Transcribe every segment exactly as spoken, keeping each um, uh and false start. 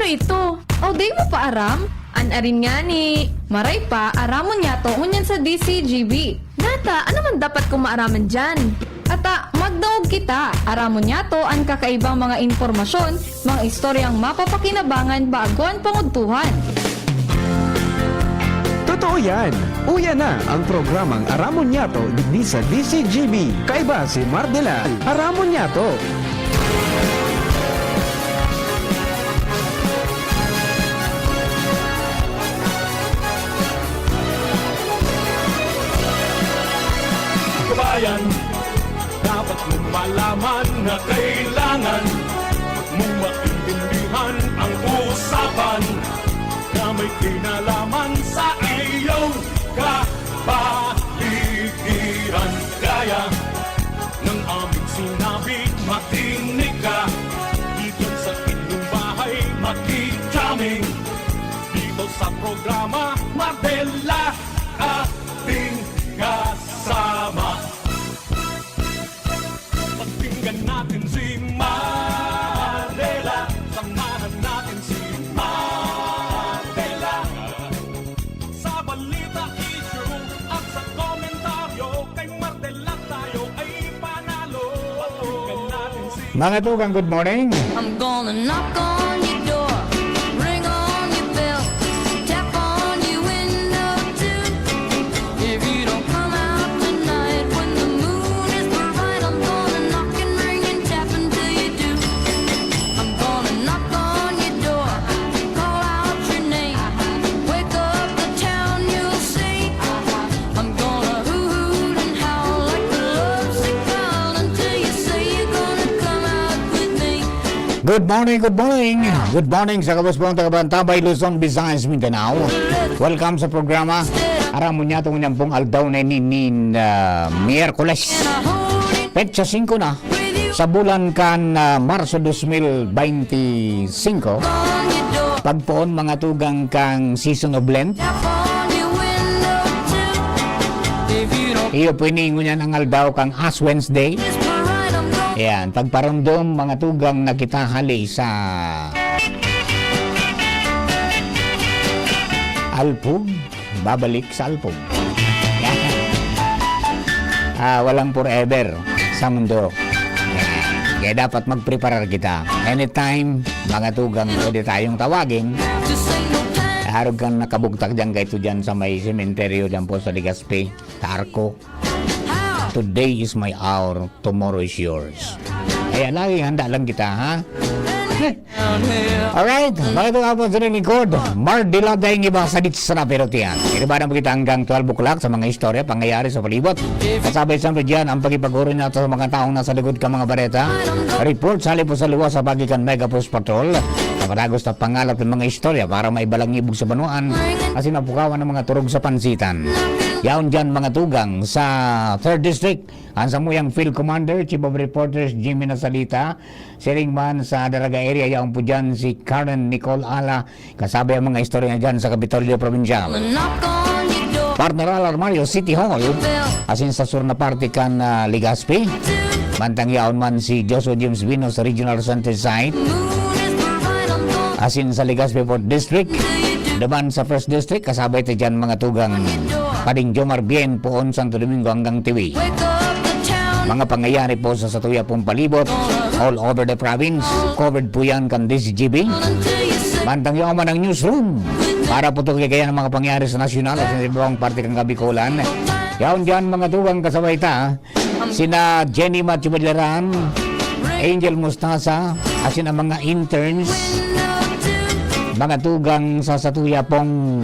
Ito, o di mo pa aram? An arin ngani, maray pa, aramon niyato ngunyan sa D C G B. Nata, ano man dapat kong maaraman diyan? Ata, magdaog kita. Aramon niyato an kakaibang mga impormasyon, mga istoryang mapapakinabangan bago an pangudtuhan. Totoo yan! Uya na ang programang Aramon Niyato digdi sa D C G B. Kaiba si Mardela. Aramon Niyato! Kabayan, dapat mong malaman na kailangan mong maintindihan ang usapan na may kinalaman sa iyong kapaligiran. Gaya ng aming sinabi, makinig ka. Dito sa inyong bahay, makikita kami. Dito sa programa, Mardela, ating kasama. Pakinggan natin si Mardela. Samahan natin si Mardela. Sa balita, issue at sa komentaryo, kay Mardela tayo ay panalo. Pakinggan natin si Mga tugang, good morning. I'm gonna knock on your door, ring on your bell, tap on your window too. If you don't come out tonight when the moon is bright, I'm gonna knock and ring and tap until you do. I'm gonna knock on your door, call out your name, wake up the town, you'll see. I'm gonna hoot and howl like a lovesick child until you say you're gonna come out with me. Good morning, good morning. Good morning sa gabos pong taga-Bantabay, Luzon, Visayas, Mindanao. Welcome sa programa. Aram mo niya, itong niyang pong aldaw na ini, nin, ah, Miyerkules. Petsa singko na sa bulan kan, ah, Marso dos mil beinti singko. Pagpoon mga tugang kang season of Lent. Iyo po ini, ngunyan ang aldaw kang Ash Wednesday. Ayan, pagparundom, mga tugang na kita hali sa Alpog, babalik sa Alpog. Yan. Ah, walang forever sa mundo. Yan. Kaya dapat magpreparar kita. Anytime, mga tugang, pwede tayong tawagin. Harog kang nakabugtak dyan, kay ito dyan sa may sementeryo dyan po sa Legazpi, sa Arco. Today is my hour, tomorrow is yours. Kaya lagi handa lang kita, ha? Alright, mga ito nga po sa lingkod. Mardela, daing iba sa dits na pero tiyan. Inibanan mo kita hanggang twelve o'clock sa mga istorya, pangyayari sa palibot. Kasabay sa dyan, ang pagipaguro nato sa mga taong nasa likod ka mga bareta. Report sa halip sa luwas sa pagi kan Mega Force Patrol. Sa matagos na pangalap ng mga istorya para maibalang ibog sa banuan, asin mapukawan ng mga turog sa pansitan. Yaon dyan mga tugang sa Third District. Ang samuyang Field Commander, Chief of Reporters, Jimmy Nasalita, siring man sa Daraga Area, yaon po dyan si Karen Nicole Ala, kasabi ang mga istorya dyan sa Kapitolyo Probinsyal. Partner Alarmario City Hall, asin sa sur na parte kan, ah, Legazpi. Mantang yaon man si Joshua James Vino sa Regional Center Site. Asin sa Legazpi Fourth District. Duman sa First District, kasabay ta dyan mga tugang Pading Jomar Bien, poon Santo Domingo hanggang Tiwi. Mga pangyayari po sa satuya pong palibot, all over the province, covered po yan kan D C G B. Mantang yaon man ang newsroom, para po to kaya ng mga pangyayari sa nasyonal at sa ibang parte kan Kabikolan. Yaon dyan mga tugang kasabay ta, sina Jenny Matthew Badlaran, Angel Mustasa, asin ang mga interns, mga tugang sa satuya pong,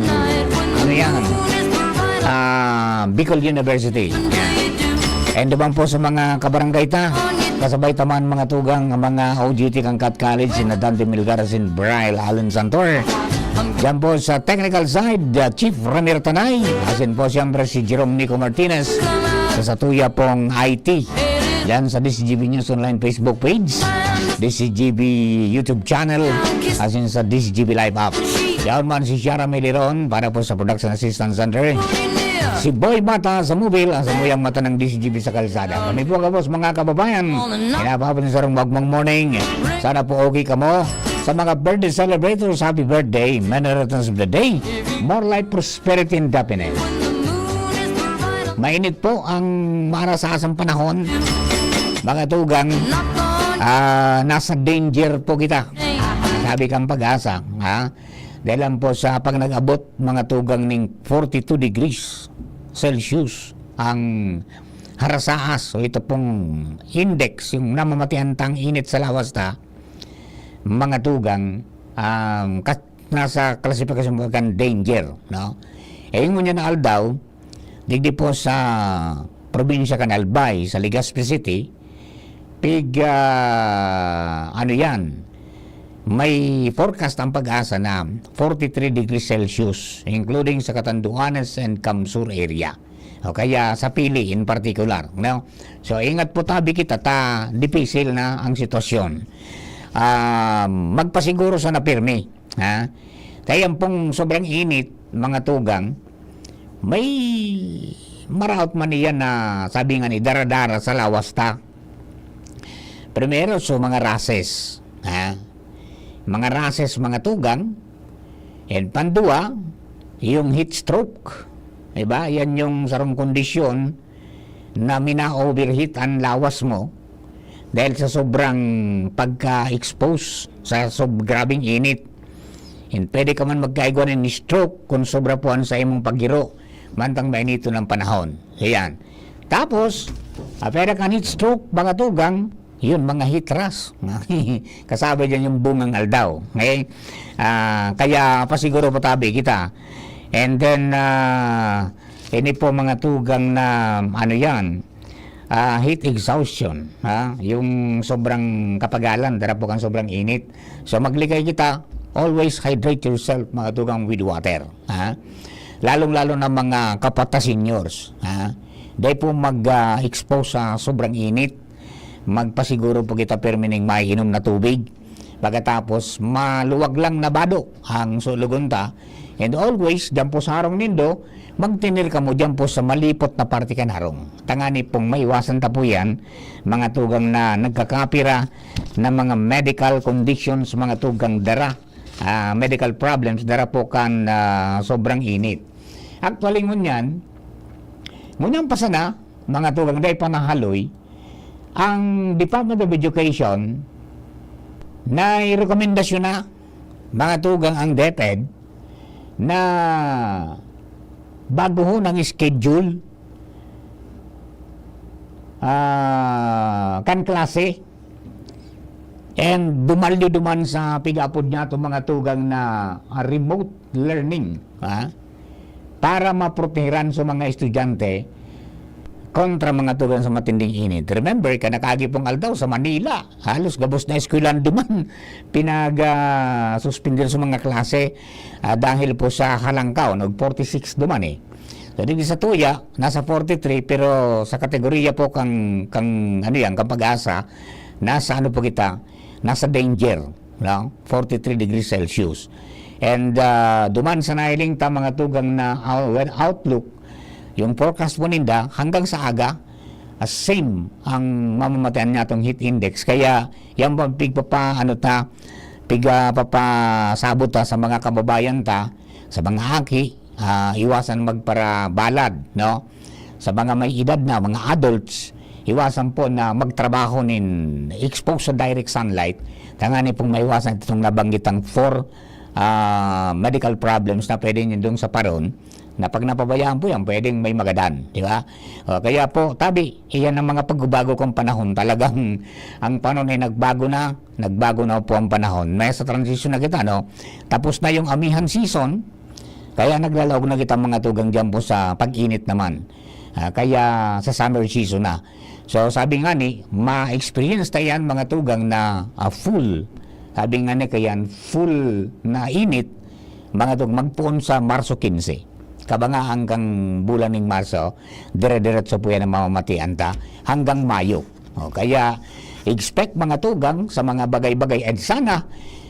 ano yan, ah, Bicol University. Yan. And naman po sa mga kabarangay ta, kasabay ta man mga tugang, mga O G T kan Cat College, sina Dante Milgar, sin Brian Allen Santor. Diyan po sa technical side, uh, Chief Ramir Tanay. Asin po siyempre si Jerome Nico Martinez sa satuya pong I T. Diyan sa D C G B News Online Facebook page, D C G B YouTube channel, asin sa D C G B Live app. Diyan man si Shara Meliron para po sa Production Assistance Center. Si Boy Mata sa Mobile, ang samuyang mata ng D C G B sa kalsada. Kami po, gabos, mga kababayan. Inaabot sa sarong magmang morning. Sana po okay kamo. Sa mga birthday celebrators, happy birthday. Many returns of the day. More life, prosperity, and happiness. Mainit po ang marasasang panahon. Mga tugang, ah, nasa danger po kita. Sabi kang pag-asa, ha? Dahil lang po sa pag nag-abot, mga tugang, ning forty-two degrees Celsius ang harasaas. So, ito pong index, yung namamatian tang init sa lawas ta, mga tugang, um, kas-, nasa klasifikasyon po kan danger, no? Eh, yung ngunyan na aldaw, digdi po sa probinsya kan Albay, sa Legazpi City, pig, ah, ano yan, may forecast ang pag-asa na forty-three degrees Celsius, including sa Catanduanes and Camsur area. O kaya sa Pili in particular, no? So, ingat po tabi kita ta dipisil na ang sitwasyon. Ah, magpasiguro sa na pirmi, ha? Kaya yan pong sobrang init, mga tugang, may maraot man iyan na, sabi nga ni, dara-dara sa lawas ta. Primero, so mga rashes, ha? Mga rashes, mga tugang. And pandua, yung heat stroke. Diba? Yan yung sarong kondisyon na mina-overheat ang lawas mo dahil sa sobrang pagka-expose sa sob-, grabing init. And pwede ka man magkaigwa nin stroke kung sobra po ang sa imong paghiro mantang mainiton ang panahon. Ayan. Tapos, ah, pwede ka heat stroke, mga tugang, yun, mga heat rash. Kasabay dyan yung bungang aldaw. Okay? Ah, kaya pasiguro po tabi kita. And then, ah, ini po mga tugang na, ano yan, ah, heat exhaustion, ha? Yung sobrang kapagalan, dara po kan sobrang init. So, magligay kita, always hydrate yourself, mga tugang, with water, ha? Lalong-lalo na mga kapata seniors, ha? Dai po mag, ah, expose sa sobrang init. Magpasiguro po kita pirmi ning maiinom na tubig. Pagkatapos, maluwag lang na bado ang sulugon ta. And always, diyan po sa harong nindo, magtener kamo diyan po sa malipot na parte kan harong. Tangani pong maiwasan ta po yan, mga tugang na nagkakapira na mga medical conditions, mga tugang dara, ah, medical problems, dara po kan, ah, sobrang init. Actually, ngunyan, ngunyan pa sana, mga tugang, dai pa nahaloy, ang Department of Education, nairekomendasyon na, mga tugang, ang DepEd na baguhon ang schedule, ah, kan klase and dumalyo duman sa pig-apod niya itong mga tugang na, ah, remote learning, ha? Para maprotehiran sa mga estudyante kontra, mga tugang, sa matinding init. Remember, kan nakaagi pong aldaw sa Manila, halos gabos na eskwelahan duman pinag, ah, suspender sa mga klase, ah, dahil po sa halangkaw, nag forty-six duman eh. So, digdi sa tuya, nasa forty-three, pero sa kategorya po kang, kang, ano yan, kang pag-asa, nasa ano po kita, nasa danger, no? Forty-three degrees Celsius. And, ah, duman sa nahiling ta, mga tugang, na, ah, weather outlook, yung forecast po ninda, hanggang sa aga, ah, same ang mamamatian niya itong heat index. Kaya, yan po ang pigpapa-, ano ta, pig, ah, papasabot ta sa mga kababayan ta, sa mga aki, ah, iwasan magparabalad, no? Sa mga may edad na, mga adults, iwasan po na magtrabaho nin exposed sa direct sunlight. Tangani pong maiwasan itong nabanggitang four, ah, medical problems na pwede nyo dong sa paron, na pag napabayaan po yan, pwedeng may magadan, di ba? O, kaya po, tabi, iyan ang mga pagbabago kong panahon. Talagang ang panahon ay nagbago na, nagbago na po ang panahon. May sa transition na kita, no? Tapos na yung amihan season, kaya naglalaog na kita, mga tugang, dyan po sa pag-init naman. Ah, kaya sa summer season na. So, sabi nga ni, ma-experience ta yan, mga tugang, na, ah, full. Sabi nga ni, kayan full na init, mga tugang, magpoon sa Marso quince. Kabangaan kang bulan ning Marso, dire-diretso po yan ang mamamatian ta hanggang Mayo. O, kaya expect, mga tugang, sa mga bagay-bagay. And sana,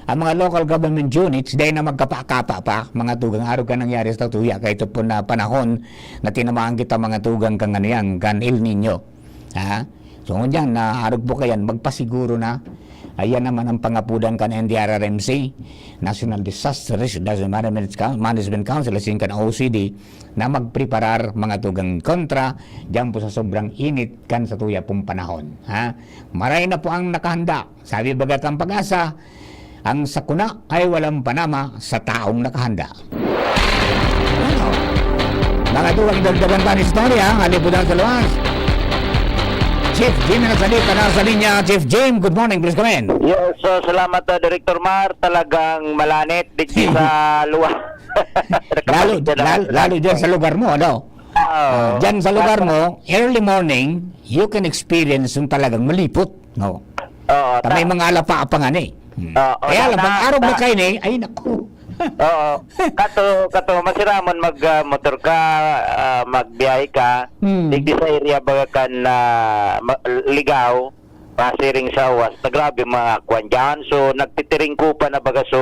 ang mga local government units, dahil na magkapa-kapa pa, mga tugang, arog ka nangyari sa tuya, kaya ito po na panahon na tinamaan kita, mga tugang, kang ano yan, kan El Nino. Ha? So, ngunyan, na arog po kayan, magpasiguro na, Ayan naman ang pangapudan kan N D R R M C, National Disaster Risk Management Coun-, Management Council, asin kan O C D, na magpreparar mga tugang kontra diyan po sa sobrang init kan sa tuya pong panahon. Ha? Maray na po ang nakahanda. Sabi baga kan Pag-asa, ang sakuna ay walang panama sa taong nakahanda. Mga tugang dagdagan pa ang istorya, halipudan sa luwas. Chief Jim na salita na sa linya. Chief Jim, good morning, please come in. Yes, so salamat, uh, Director Mar. Talagang malanit digdi sa luwas. Lalo, lalo, lalo dyan sa lugar mo, ano? Oo. Ah, dyan sa lugar mo, early morning, you can experience yung talagang malipot, no? Oo, Ta may ta- mga alapa pa nga ni. Hmm. Oo, Kaya na- lang, pag na- arog na na- kayo ni, ay naku. Oo. Kato, kato, masiramon mag, ah, motor ka, ah, magbiyahe ka, Hmm. digdi sa area baga kan, ah, ma- ligaw, pasiring sa uwas, na grabe mga kwan dyan. So, nagtitiringkupan na baga, so,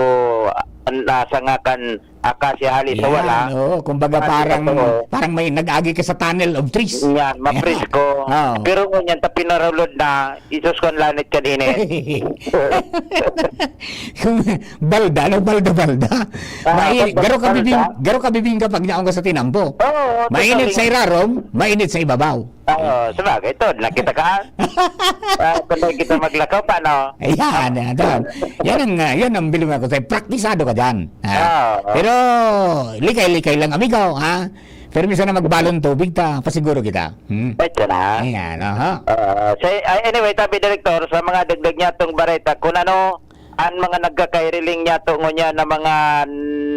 an- nasa nga kan akasya hali sa Yan, wala. Oo. Kumbaga Hali sa parang, totoo. parang may nag-agi ka sa tunnel of trees. Yan, mapresko. Oo. Pero ngunyan, ta pinarulod na, isus ko ang lanit kan init. Kung balda, ano, balda-balda. Ah, Mainit, balda, garo ka bibing-, balda. garo ka bibingka pag nyaon ka sa tinampo. Oo, Mainit totally. sa irarom, mainit sa ibabaw. Oo, sabagay, ito, nakita ka? Ah, kung nakikita maglakaw, paano? Ayan, ayan, ayan. Yan ang, ah, yan ang bilog ako sa'yo. Praktisado ka dyan. Ha? Oo. Pero, likay-likay lang, amigo, ha? Pero minsan na magbalon tubig ta, pasiguro kita. Hmm? Pwede na. Ayan, aha. Oo. Sa, ay, anyway, tabi, Direktor, sa mga dagdag niya tong bareta, kung ano, an mga nagkakairiling niyato ngunyan na mga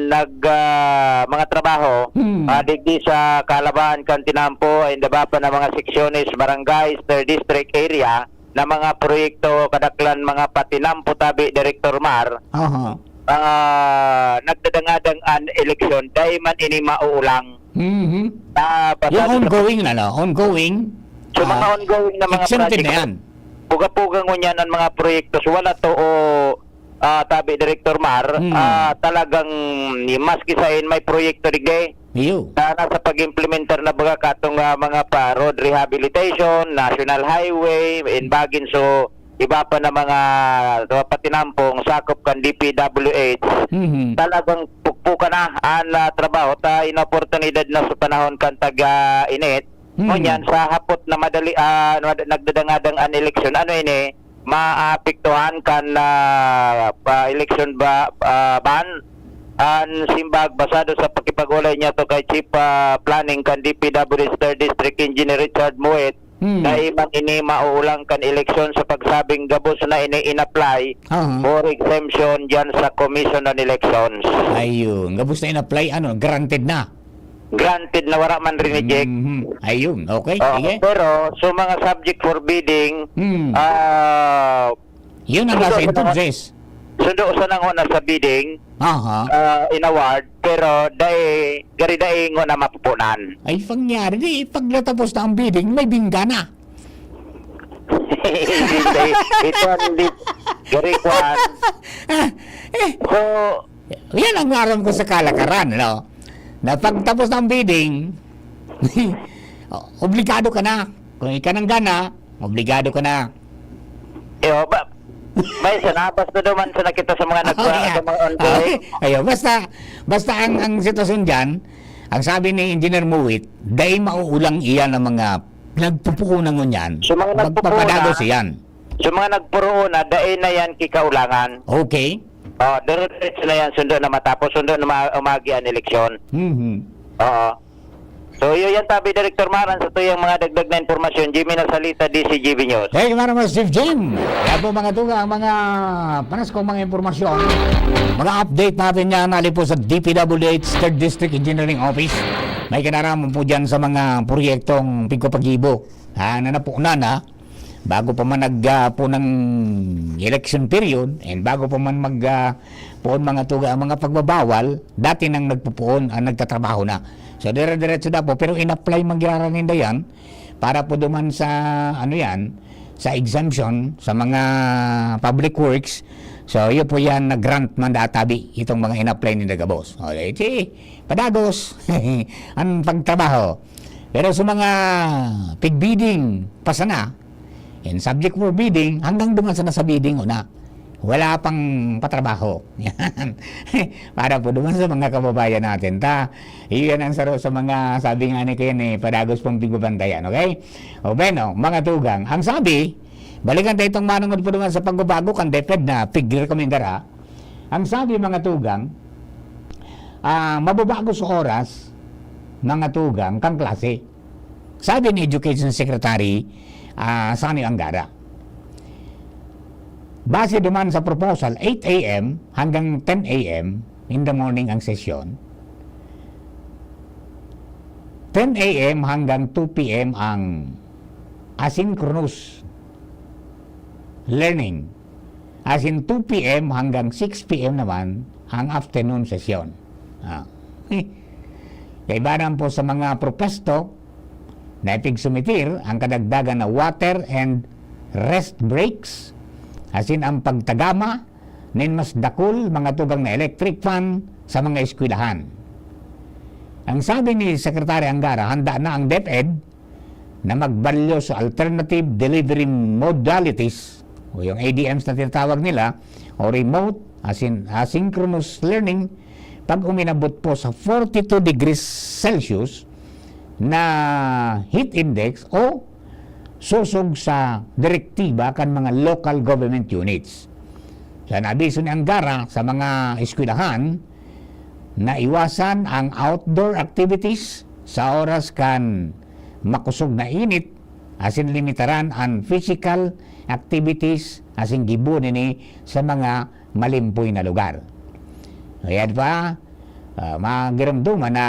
nag, ah, mga trabaho, Hmm. ah, digdi sa Kalabahan kan Tinampo, and iba pa na mga seksyones, barangays, third district area, na mga proyekto, kadaklan mga patinampo tabi, Direktor Mar, Aha. ah, nagdadangadang an eleksyon, dai man ini mauulang. Mhm. Ah, Yung basado sa ongoing na, no? Ongoing, So, mga ah, ongoing na mga exempted na project. yan. Puga-puga ngunyan ang mga proyekto. So, wala to o, ah, tabi, Direktor Mar, Hmm. ah, talagang maski sa in may proyekto digdi Iyo. na nasa pag-implementar na baga katong, ah, mga pa road rehabilitation, national highway, in bagin. So, iba pa na mga, ah, patinampong sakop kan D P W H. Mhm. Talagang pukpukan na ang, ah, trabaho ta inoportunidad na sa panahon kan taga-init. Hmm. Ngunyan, sa hapot na madali, ah, mad-, nagdadangadang an eleksyon, ano ini, maapektuhan kan, ah, pa eleksyon ba, ah, ban? An simbag, basado sa pakipag-ulay niya to kay Chief, ah, Planning kan D P W H Third District Engineer Richard Muit, Hmm. na iman ini mauulang kan eleksyon sa pagsabing gabos na ini in-apply Aha. for exemption diyan sa Commission on Elections. Ayun, gabos na in-apply, ano, granted na. Granted na wala man rineject. Mhm. Ayun, okay, Oo, sige. pero so mga subject for bidding, Hmm. ah, Yun ang sundo nasa sa mga, entonces. sundo sa nango na sa bidding, Aha. ah, in award, pero dai, gari dai ngo na mapupunan. Ay, pangyari, di, pag natapos na ang bidding, may bingga na. Hindi, ito ang hindi, gari kwan. Ah, eh, So, Yan ang aram ko sa kalakaran, no? Na pagtapos ng bidding, obligado ka na. Kung ika nang gana, obligado ka na. Yo, ba, may sa nabas na duman sa nakita sa mga nag-, Okay, sa mga ah. ongoing. Ayo, basta, basta ang, ang sitwasyon dyan, ang sabi ni Engineer Muwit, dai mauulang iyan ang mga nagpupuunan ngunyan. So, mga nagpupuuna, Magpapadagos iyan. So, mga nagpupuuna, dai na yan kikaulangan. Okay. Oh, dire-diretso na yan, sundo na matapos, sundo na ma-, umagi ang eleksyon. Mhm. Oo. So, yun yan, tabi, Director Maran, sa tuyang mga dagdag na impormasyon, Jimmy Nasalita, D C G B News. Thank you very much, Chief Jim. Kaya po, mga tuga, ang mga panas kong mga impormasyon, mga update natin yan, ali po sa D P W H Third District Engineering Office. May kinaraman po dyan sa mga proyektong pigpapagibo, ha, na napunan, ha. Bago pa man nag, ah, po ng election period, and bago pa man mag, ah, poon mga tuga ang mga pagbabawal, dati nang nagpupuon, ang nagtatrabaho na. So, dire-diretso na po. Pero in-apply man giraran ninda yan para po duman sa, ano yan, sa exemption sa mga public works. So, yun po yan, nag-grant man databi itong mga in-apply ninda gabos. O, eh, si padagos ang pagtrabaho. Pero sa mga pigbidding, pa sana, in subject for bidding, hanggang duman sana sa bidding, una. wala pang patrabaho. Yan. Para po naman sa mga kababayan natin, ta. Iyan ang saro sa mga sabi nga ni Ken, eh, padagos pong pigbabantayan, okay? O, bueno, mga tugang, ang sabi, balikan tayo itong manungod po naman sa pagbabago kan DepEd na pigrekomendara. Ang sabi, mga tugang, ah, mababago sa oras, mga tugang, kang klase. Sabi ni Education Secretary, ah, Sonny Angara, base duman sa proposal, eight a m hanggang ten a m in the morning ang sesyon. Ten a m hanggang two p m ang asynchronous learning. As in, two p m hanggang six p m naman ang afternoon session. Ah. Kaibanan po sa mga propesto na ipigsumitir ang kadagdagan na water and rest breaks, as in, ang pagtagama nin mas dakul, mga tugang na electric fan sa mga eskwelahan. Ang sabi ni Secretary Angara, handa na ang DepEd na magbalyo sa alternative delivery modalities o yung A D Ms na tinatawag nila, o remote, as in asynchronous learning, pag uminabot po sa forty-two degrees Celsius na heat index o sosog sa direktiba kan mga local government units. Sa naabiso ni Angara sa mga eskwelahan na iwasan ang outdoor activities sa oras kan makosog na init, asin limitaran an physical activities asin gibo nini sa mga malimpoy na lugar. Kaya pa, ah, magiromdoman na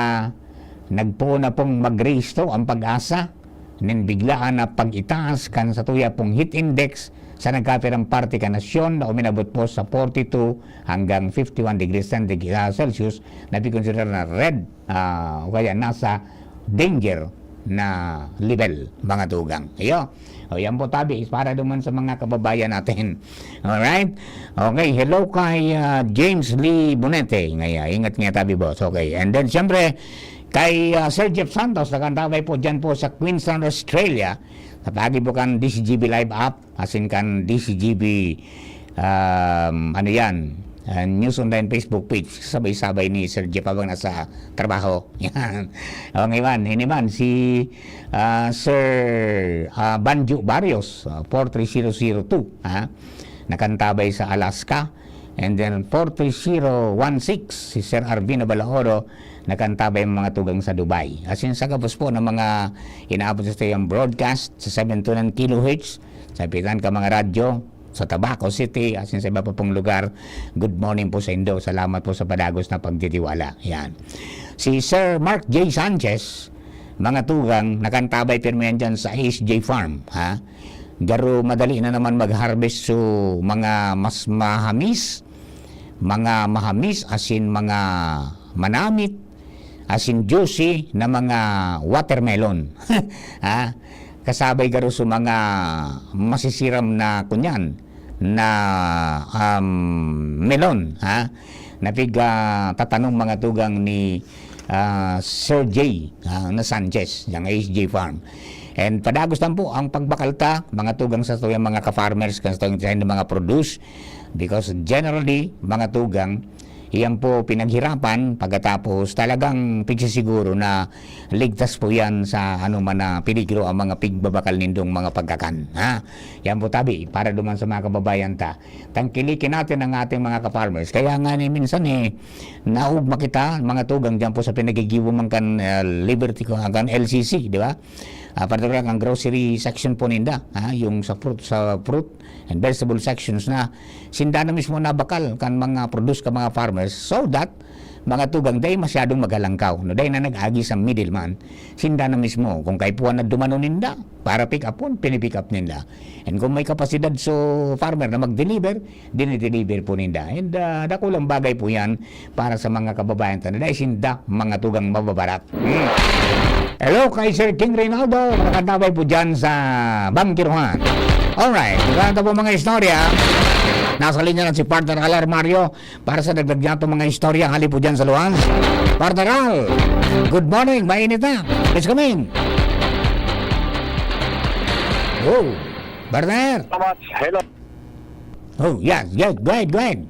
nagpoon na pong magrehistro ang PAGASA nin biglaan na pag-itaas kan satuya pong heat index sa nagkapirang parte kan nasyon na uminabot po sa forty-two hanggang fifty-one degrees centigrade, ah, Celsius na pikonsidera na red, ah, o kaya nasa danger na level, mga tugang. Iyo. O, yan po, tabi, is para duman sa mga kababayan natin. Alright? Okay, hello kay, ah, James Lee Bonete. Ngaya, ingat nga tabi, boss. Okay, and then, siyempre, kay, ah, Sir Jeff Santos, nakantabay po dyan po sa Queensland, Australia. Napagi po kan D C G B Live app, asin kan D C G B, um, ano yan, ah, News Online Facebook page. Sabay-sabay ni Sir Jeff habang nasa trabaho. Yan. Ang iwan, ini man, si, ah, Sir, ah, Banjo Barrios, ah, four three zero zero two, ha? Nakantabay sa Alaska. And then, four three zero one six, si Sir Arvino Balaoro, nakantabay ang mga tugang sa Dubai. Asin sa gabos po ng mga inaabot sa iyang broadcast sa seven two nine kilohertz, sa pitan ka mga radyo, sa Tabaco City, asin sa iba pa pong lugar, good morning po sa indo. Salamat po sa padagos na pagtitiwala. Yan. Si Sir Mark J Sanchez, mga tugang, nakantabay pirmi yan dyan sa H J Farm, ha? Garo madali na naman mag-harvest, so mga mas mahamis, mga mahamis, asin mga manamit, asin juicy na mga watermelon. Ha? Kasabay garo sa mga masisiram na kunyan, na, um, melon, ha? Na pig, ah, tatanom mga tugang ni, ah, Sir J, ah, na Sanchez, yang H J Farm. And padagos lang po ang pagbakal ta, mga tugang sa tuyang mga ka-farmers, kan sa tuyang mga produce, because generally, mga tugang, iyan po pinaghirapan, pagkatapos talagang pigsisiguro na ligtas po yan sa anuman na peligro ang mga pigbabakal nindong mga pagkakan, ha? Yan po tabi, para duman sa mga kababayan ta. Tangkilikin natin ang ating mga ka-farmers. Kaya nga ni minsan, eh, naugma kita, mga tugang dyan po sa pinagigibo man kan, ah, Liberty ko, kan L C C, di ba? Ah, partikular kan grocery section po ninda, ha? Yung sa fruit, sa fruit and vegetable sections na sinda na mismo nabakal kan mga produce ka mga farmers, so that mga tugang dai masyadong maghalangkaw, no? Dai na nag-agi sa middleman, sinda na mismo. Kung kaipuhan na dumanon ninda, para pick upon, pini-pick up ninda. And kung may kapasidad so farmer na mag-deliver, dinideliver po ninda. And, ah, dakulang bagay po yan para sa mga kababayan ta na dai sinda mga tugang mababarat. Hmm. Hello kay Sir King Reynaldo, nakatabay po dyan sa Bangkiruhan. Alright, maganda po mga istorya. Nasa linya na si Partner Alar Mario para sa dagdag niya itong mga istorya hali po dyan sa Luan. Partner Al, good morning, mainit na. Please come in. Oh, partner. Salamat. Hello. Oh, yes, yes, go ahead, go ahead.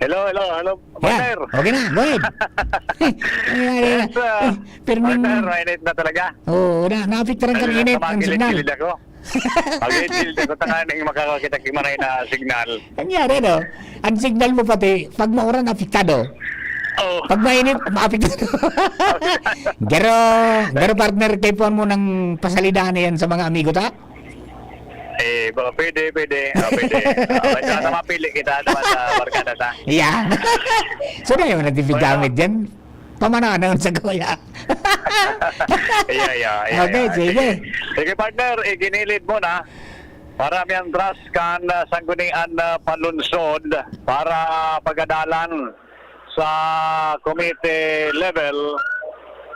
Hello, hello, hello, Yeah, partner. Okay na, go ahead. Ay, ay, ay, Yes, uh, ay, Pirming, Partner, mainit na talaga. Oo, na, naapektaran kang Ano, init sa mga ang signal. gilid-gilid ako. Pag-gilid ako, tanganing makakakita kimanay na signal. Nangyari, no? Ang signal mo pati, pag mauran, apektado. Oh. Pag mainit, maapektado. Garo, garo partner, kay puan mo ng pasalidahan na yan sa mga amigo ta? Eh, baka pwede, pwede. Ah, pwede. Ah, basta na mapili kita naman sa barkada ta. Yeah. So, na yung natipigamit dyan. Pamanaw sa kuya. Iya, iya, iya, Okay, iya. sige. Sige, partner, iginilid mo na. Para mientras kan uh, sanggunian na palunsod para pagadalan sa committee level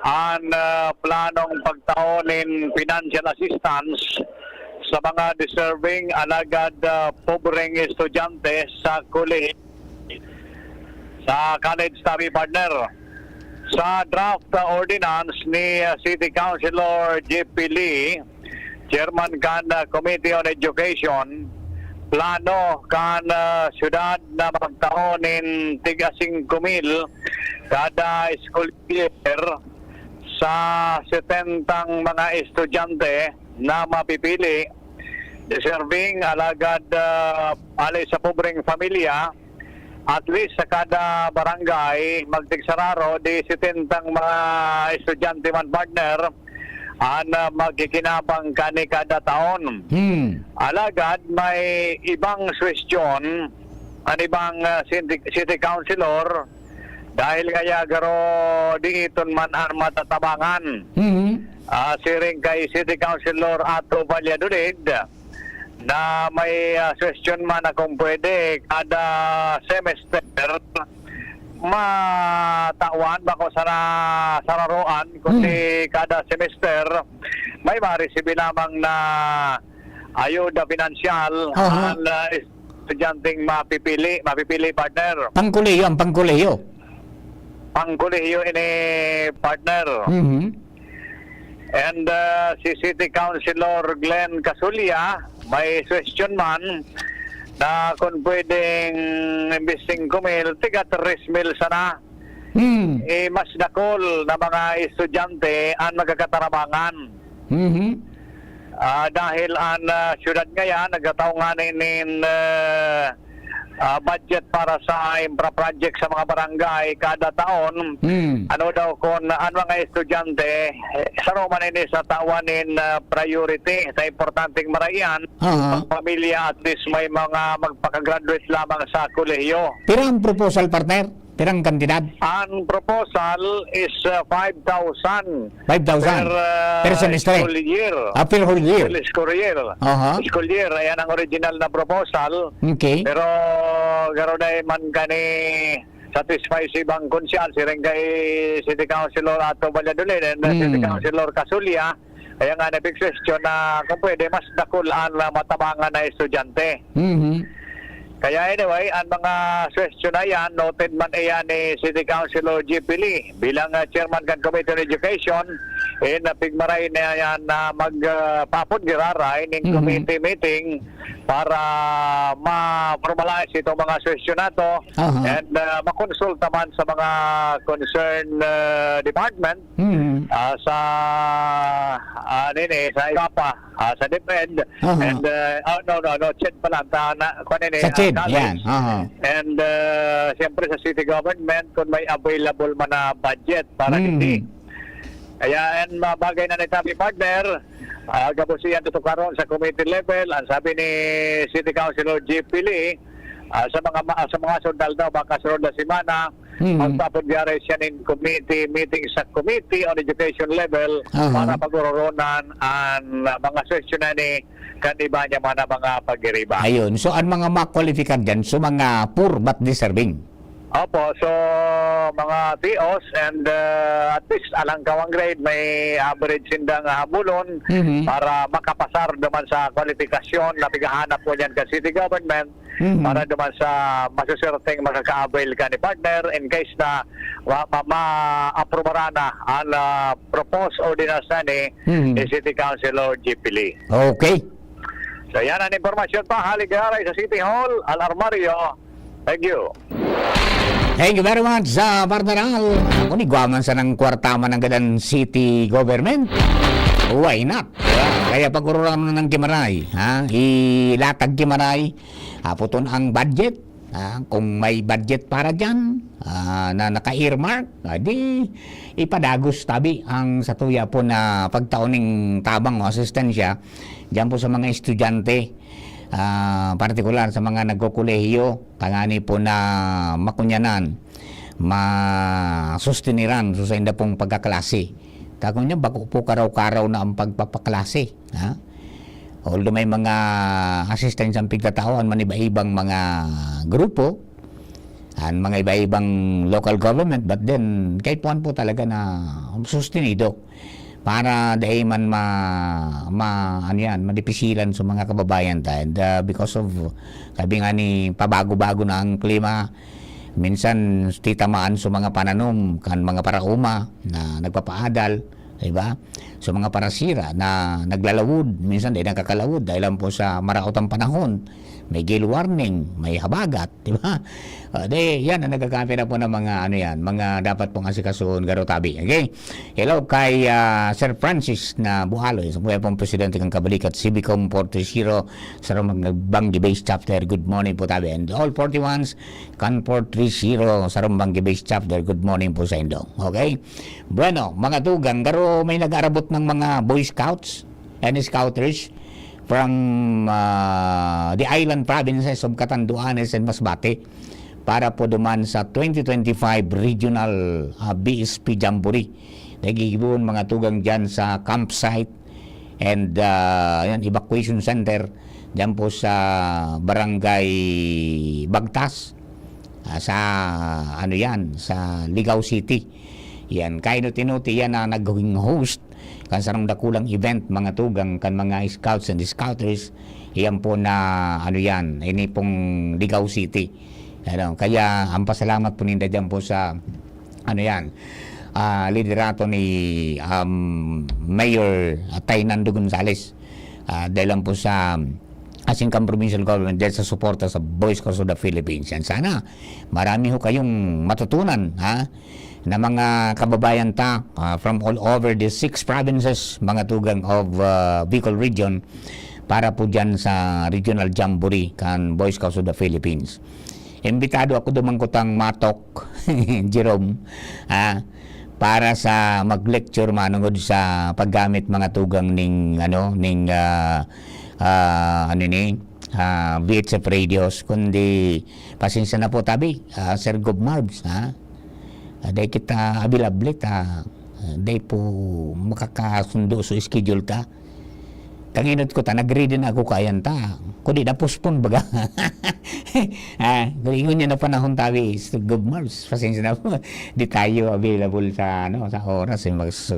an uh, planong pagtao nin financial assistance sa mga deserving alagad uh, pobreng estudyante sa kolehiyo sa college tabi, partner. Sa draft uh, ordinance ni uh, City Councilor J P Lee, Chairman kan uh, Committee on Education, plano kan uh, syudad na magtao nin tiga singko mil kada school year sa setentang mga estudyante na mapipili, deserving, alagad uh, ali sa pobreng pamilya, at least sa kada barangay, magtigsararo di setentang mga estudyante man, partner, an uh, magkikinabang kani kada taon. Hmm. Alagad may ibang suwestyon an ibang uh, city, city councilor dahil kaya garo diiton man an matatabangan. Mhm. Ah, siring kay City Councilor Ato Valladolid na may uh, suwestyon man na kung pwede kada semester matawan bako sana sararoan kundi kada semester may maresibi lamang na ayuda pinansyal Aha. Ang uh, estudyanteng mapipili, mapipili, partner. Pangkolehiyo, ang pangkolehiyo. Ang kolehiyo ini, partner. Mhm. And uh, si City Councilor Glenn Casulia, may suwestyon man na kung pwedeng imbis singko mil, tiga tres mil sana. Hmm. Eh, mas dakol na mga estudyante ang magkakatarabangan. Mhm. Ah, dahil ang ah, syudad ngayan nagtatao nga nin ah, ah, budget para sa infra project sa mga barangay kada taon. Hmm. Ano daw kung ang mga estudyante, eh, saro man ini sa tawan nin ah, priority sa importanteng maraian, Aha. ang pamilya at least may mga magpakagraduate lamang sa kolehiyo. Pira ang proposal, partner? Pirang kantidad? Ang proposal is uh, five thousand Five thousand? per, uh, Per semester? School year. Ah, per whole year? Per school year. Aha. School year, ayan ang original na proposal. Okay. Pero garo na man kani satisfy si ibang konsyal, siring kay City Councilor Ato Valladolid and uh, City Hmm. Councilor Casulia. Kaya nga na big question na kung pwede mas dakul ang uh, matabangan na estudyante. Mhm. Kaya anyway, ang mga suwestyon na yan, noted man iyan ni City Councilor G P Lee bilang ah, chairman kan Committee on Education, eh, napigmaray na yan na mag uh, papod giraray ning Mhm. committee meeting para ma-formalize itong mga suwestyon nato Aha. and uh, makonsulta man sa mga concerned uh, department Mhm. ah, sa ah, nini, sa IGAPA, ah, sa DepEd, Aha. and uh, oh, no, no, no, CHED pala, ta, na, kung ano, Sa ah, CHED, college. yan. Aha. And uh, siyempre sa city government, kung may available man na budget para Mhm. hindi. Kaya yan, mga bagay na nitabi, partner, ah, gabos iyan tutukaron sa committee level. Ang sabi ni City Councilor G P Lee, ah, sa mga ma- sa mga sundal daw, baka sunod na semana, Mhm. magpapadyari siya nin committee meeting sa Committee on Education level Aha. para pag-ororonan ang mga suwestyon na ni kan iba niya man na mga pagiriba. Ayun. So, ang mga makwalipikar dyan, so mga poor but deserving. Opo, so mga T Os and uh, at least alang kawang grade may average sindang habulon Mhm. para makapasar naman sa kwalifikasyon na pighahanap po niyan ka city government Mhm. para naman sa masuserteng makaka-avail ka ni partner in case na ma- ma- ma-aprobaran na ang uh, proposed ordinance na ni Mhm. ni City Councilor G P Lee. Okay. So, yan ang impormasyon pa hali diaray sa City Hall, Al Armario. Thank you. Thank you very much sa partner Al. Kung igwa man sa nang kwarta man ang gadan city government, why not? Diba? Kaya pag-ururan mo na ng Kimaray, ha? Ilatag Kimaray, aputon ang budget. Ha? Kung may budget para dyan, ah, na naka-earmark, ah, di ipadagos tabi ang satuya po na pagtao ning tabang o asistensya dyan po sa mga estudyante, ah, partikular sa mga nagkokolehiyo, tangani po na makunyanan, masustiniran so sa inda pong pagkaklase. Kakunya, bako po karaw-karaw na ang pagpapaklase, ha? Although may mga asistensya ang pigtatao an maniba-ibang mga grupo, an mga iba-ibang local government, but then, kaipuhan po talaga na sustenido para dai man ma-, ma-, ano yan, madipisilan sa mga kababayan ta. And, ah, because of, sabi nga ni, pabago-bago na ang klima, minsan titamaan sa mga pananom kan mga paraoma na nagpapaadal, di ba? So, mga parasira na naglalawod, minsan di nakakalawod dahil lang po sa maraot ang panahon. May gale warning, may habagat, di ba? Ah, di, yan ang nagkakamera po ng mga, ano yan, mga dapat pong asikasuhon, garo tabi. Okay? Hello kay, ah, Sir Francis na Buhaloy, sa buhay pong presidente ng Kabalikat, Civicom forty-zero, sa Banggi Base Chapter. Good morning po tabi. And all forty-ones, kan forty-zero, sa Banggi Base Chapter. Good morning po sa indo. Okay? Bueno, mga tugang, garo may nag-arabot ng mga Boy Scouts and Scouters from, ah, the island provinces of Catanduanes and Masbate para po duman sa twenty twenty-five Regional, ah, B S P Jamboree. Nagigibohon mga tugang dyan sa campsite and, ah, yan, evacuation center dyan po sa Barangay Bagtas, ah, sa, ano yan, sa Ligao City. Yan, kainot-inoti yan na naging host kan sarong dakulang event, mga tugang, kan mga scouts and scouters. Yan po na, ano yan, ini pong Ligao City. Ano, kaya ang pasalamat po ninda dyan po sa, ano yan, ah, liderato ni, um, Mayor, ah, Tay Nando Gonzales. Ah, dahil lang po sa Asin kan provincial government dahil sa suporta sa Boy Scouts of the Philippines. Yan, sana marami ho kayong matutunan, ha, na mga kababayan ta, ah, from all over the six provinces, mga tugang of, ah, Bicol Region, para po dyan sa Regional Jamboree kan Boy Scouts of the Philippines. Imbitado ako duman kutang matok, Jerome, ha, para sa mag-lecture manungod sa paggamit mga tugang ning, ano, ning, ah, ah, ano ni, ah, V H F radios, kundi pasensya na po tabi, ah, Sir Gob Marbs, ha? Ah, dai kita available ta, ah, dai po makakasundo sa schedule ta. Tanginot ko ta, nag-ready na ako kayan ta. Kundi na-postpone baga. Ah, kundi ngunyan na panahon tabi, Sir Gob Marbs, pasensya na po. Di tayo available sa, ano, sa oras, eh, mas,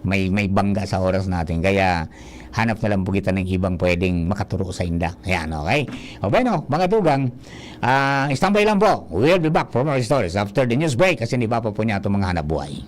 may, may bangga sa oras natin. Kaya, hanap na lang po kita ng ibang pwedeng makaturo sa inda. Ayan, okay? O bueno, mga tugang, ah, standby lang po. We'll be back for more stories after the news break kasi iba pa po niya itong mga hanap buhay.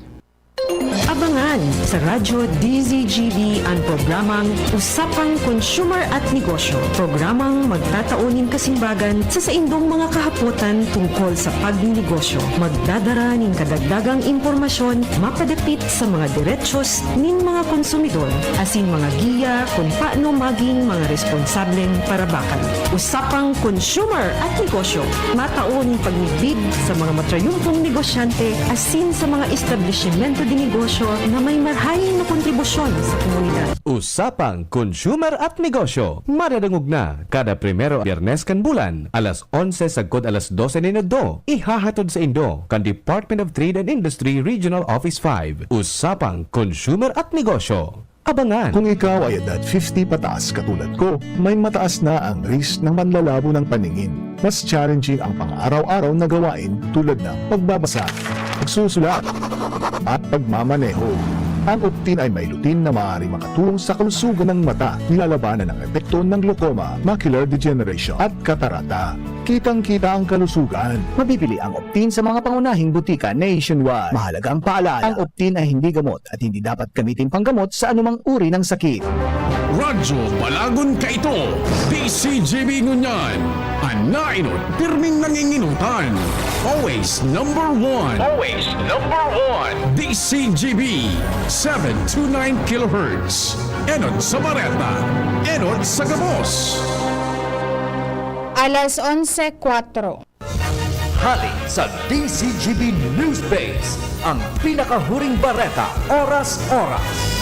Abangan sa Radyo D Z G B an programang Usapang Consumer at Negosyo. Programang magtatao nin kasimbagan sa saindong mga kahapotan tungkol sa pagnenegosyo. Magdadara nin kadagdagang impormasyon mapadapit sa mga derechos nin mga konsumidor, asin mga giya kun paano maging mga responsableng parabakan. Usapang Consumer at Negosyo. Matao nin pagmidbid sa mga matrayumpong negosyante asin sa mga establisimento de negosyo na may marahay na kontribusyon sa komunidad. Usapang Consumer at Negosyo. Madadangog na kada primero Biyernes kan bulan, alas onse sagkod alas dose nin udto. Ihahatod sa indo kan Department of Trade and Industry Regional Office five. Usapang Consumer at Negosyo. Abangan! Kung ikaw ay edad fifty pataas katulad ko, may mataas na ang risk ng manlalabo ng paningin. Mas challenging ang pang-araw-araw na gawain tulad ng pagbabasa, pagsusulat, at pagmamaneho. Ang Optin ay may lutein na maaaring makatulong sa kalusugan ng mata, nilalabanan ang epekto ng glaucoma, macular degeneration, at katarata. Kitang-kita ang kalusugan. Mabibili ang Optin sa mga pangunahing butika nationwide. Mahalagang paalala, ang Optin ay hindi gamot at hindi dapat gamitin panggamot sa anumang uri ng sakit. Radyo Balagon kaito, D C G B ngunyan. An naenot, pirming nanginginutan. Always number one. Always number one. D C G B, seven two nine kilohertz. Enot sa bareta, enot sa gabos. Alas onse kwatro. Hali sa D C G B News Base, ang pinakahuring bareta, oras-oras.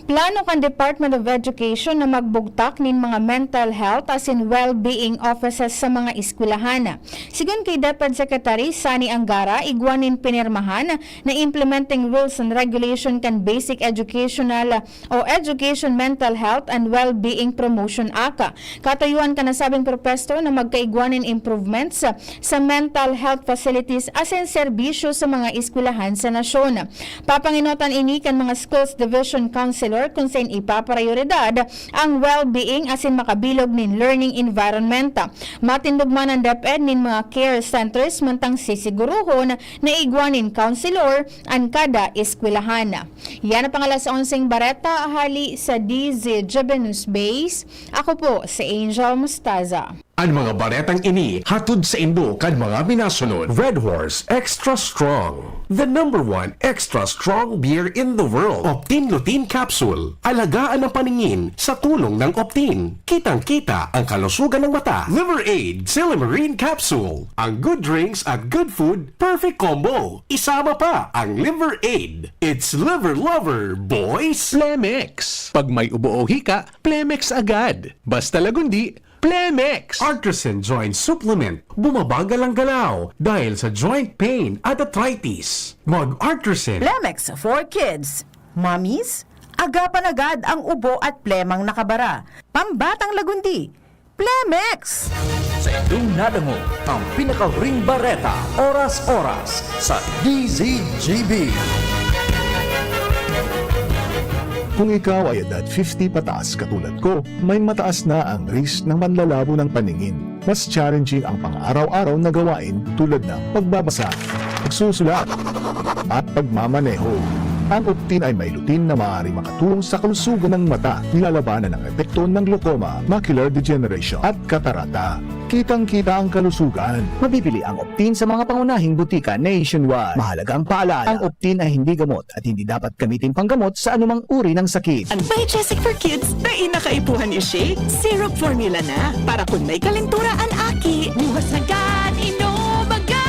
Plano kan Department of Education na magbugtak nin mga mental health asin well-being offices sa mga eskwelahan. Sigon ki DepEd Secretary Sonny Angara, igwa nin pinirmahan na implementing rules and regulation kan Basic Educational o Education Mental Health and Well-being Promotion Act. Katuyuan kan nasabing propwesto na magkaigwa nin improvements sa mental health facilities asin serbisyo sa mga eskwelahan sa nasyon. Papangenotan ini kan mga Schools Division Councilor kun saen ipaprayoridad ang well-being asin makabilog nin learning environment. Matindog man an DepEd nin mga care centers mantang sisigurohon na igwa nin counselor an kada eskwelahan. Yan ang pang alas onseng bareta, hali sa D Z G B News Base. Ako po si Angel Mostaza. An mga baretang ini hatod saindo kan mga minasunod. Red Horse Extra Strong, the number one extra strong beer in the world. Optin Lutein Capsule, alagaan ang paningin sa tulong ng Optin. Kitang-kita ang kalusugan ng mata. Liver Aid Silymarin Capsule, ang good drinks at good food, perfect combo. Isama pa ang Liver Aid. It's Liver Lover, boys! Plemex. Pag may ubo o hika, Plemex agad. Basta Lagundi, Plemex! Artresin Joint Supplement. Bumabagal ang galaw dahil sa joint pain at arthritis. Mag-Artresin. Plemex for Kids. Mommies, agapan agad ang ubo at plemang nakabara. Pambatang Lagundi, Plemex! Saindong nadangog ang pinakahuring bareta, oras-oras, sa D Z G B. Kung ikaw ay edad fifty pataas katulad ko, may mataas na ang risk ng panlalabo ng paningin. Mas challenging ang pang-araw-araw na gawain tulad ng pagbabasa, pagsusulat, at pagmamaneho. Ang Optin ay may lutein na maaaring makatulong sa kalusugan ng mata, nilalabanan ang epekto ng glaucoma, macular degeneration, at katarata. Kitang-kita ang kalusugan. Mabibili ang Optin sa mga pangunahing butika nationwide. Mahalagang paalala, ang Optin ay hindi gamot at hindi dapat gamitin panggamot sa anumang uri ng sakit. An Biogesic for Kids, dai na kaipuhan i-shake. Syrup formula na. Para kun may kalentura an aki, buhos agad, inom agad!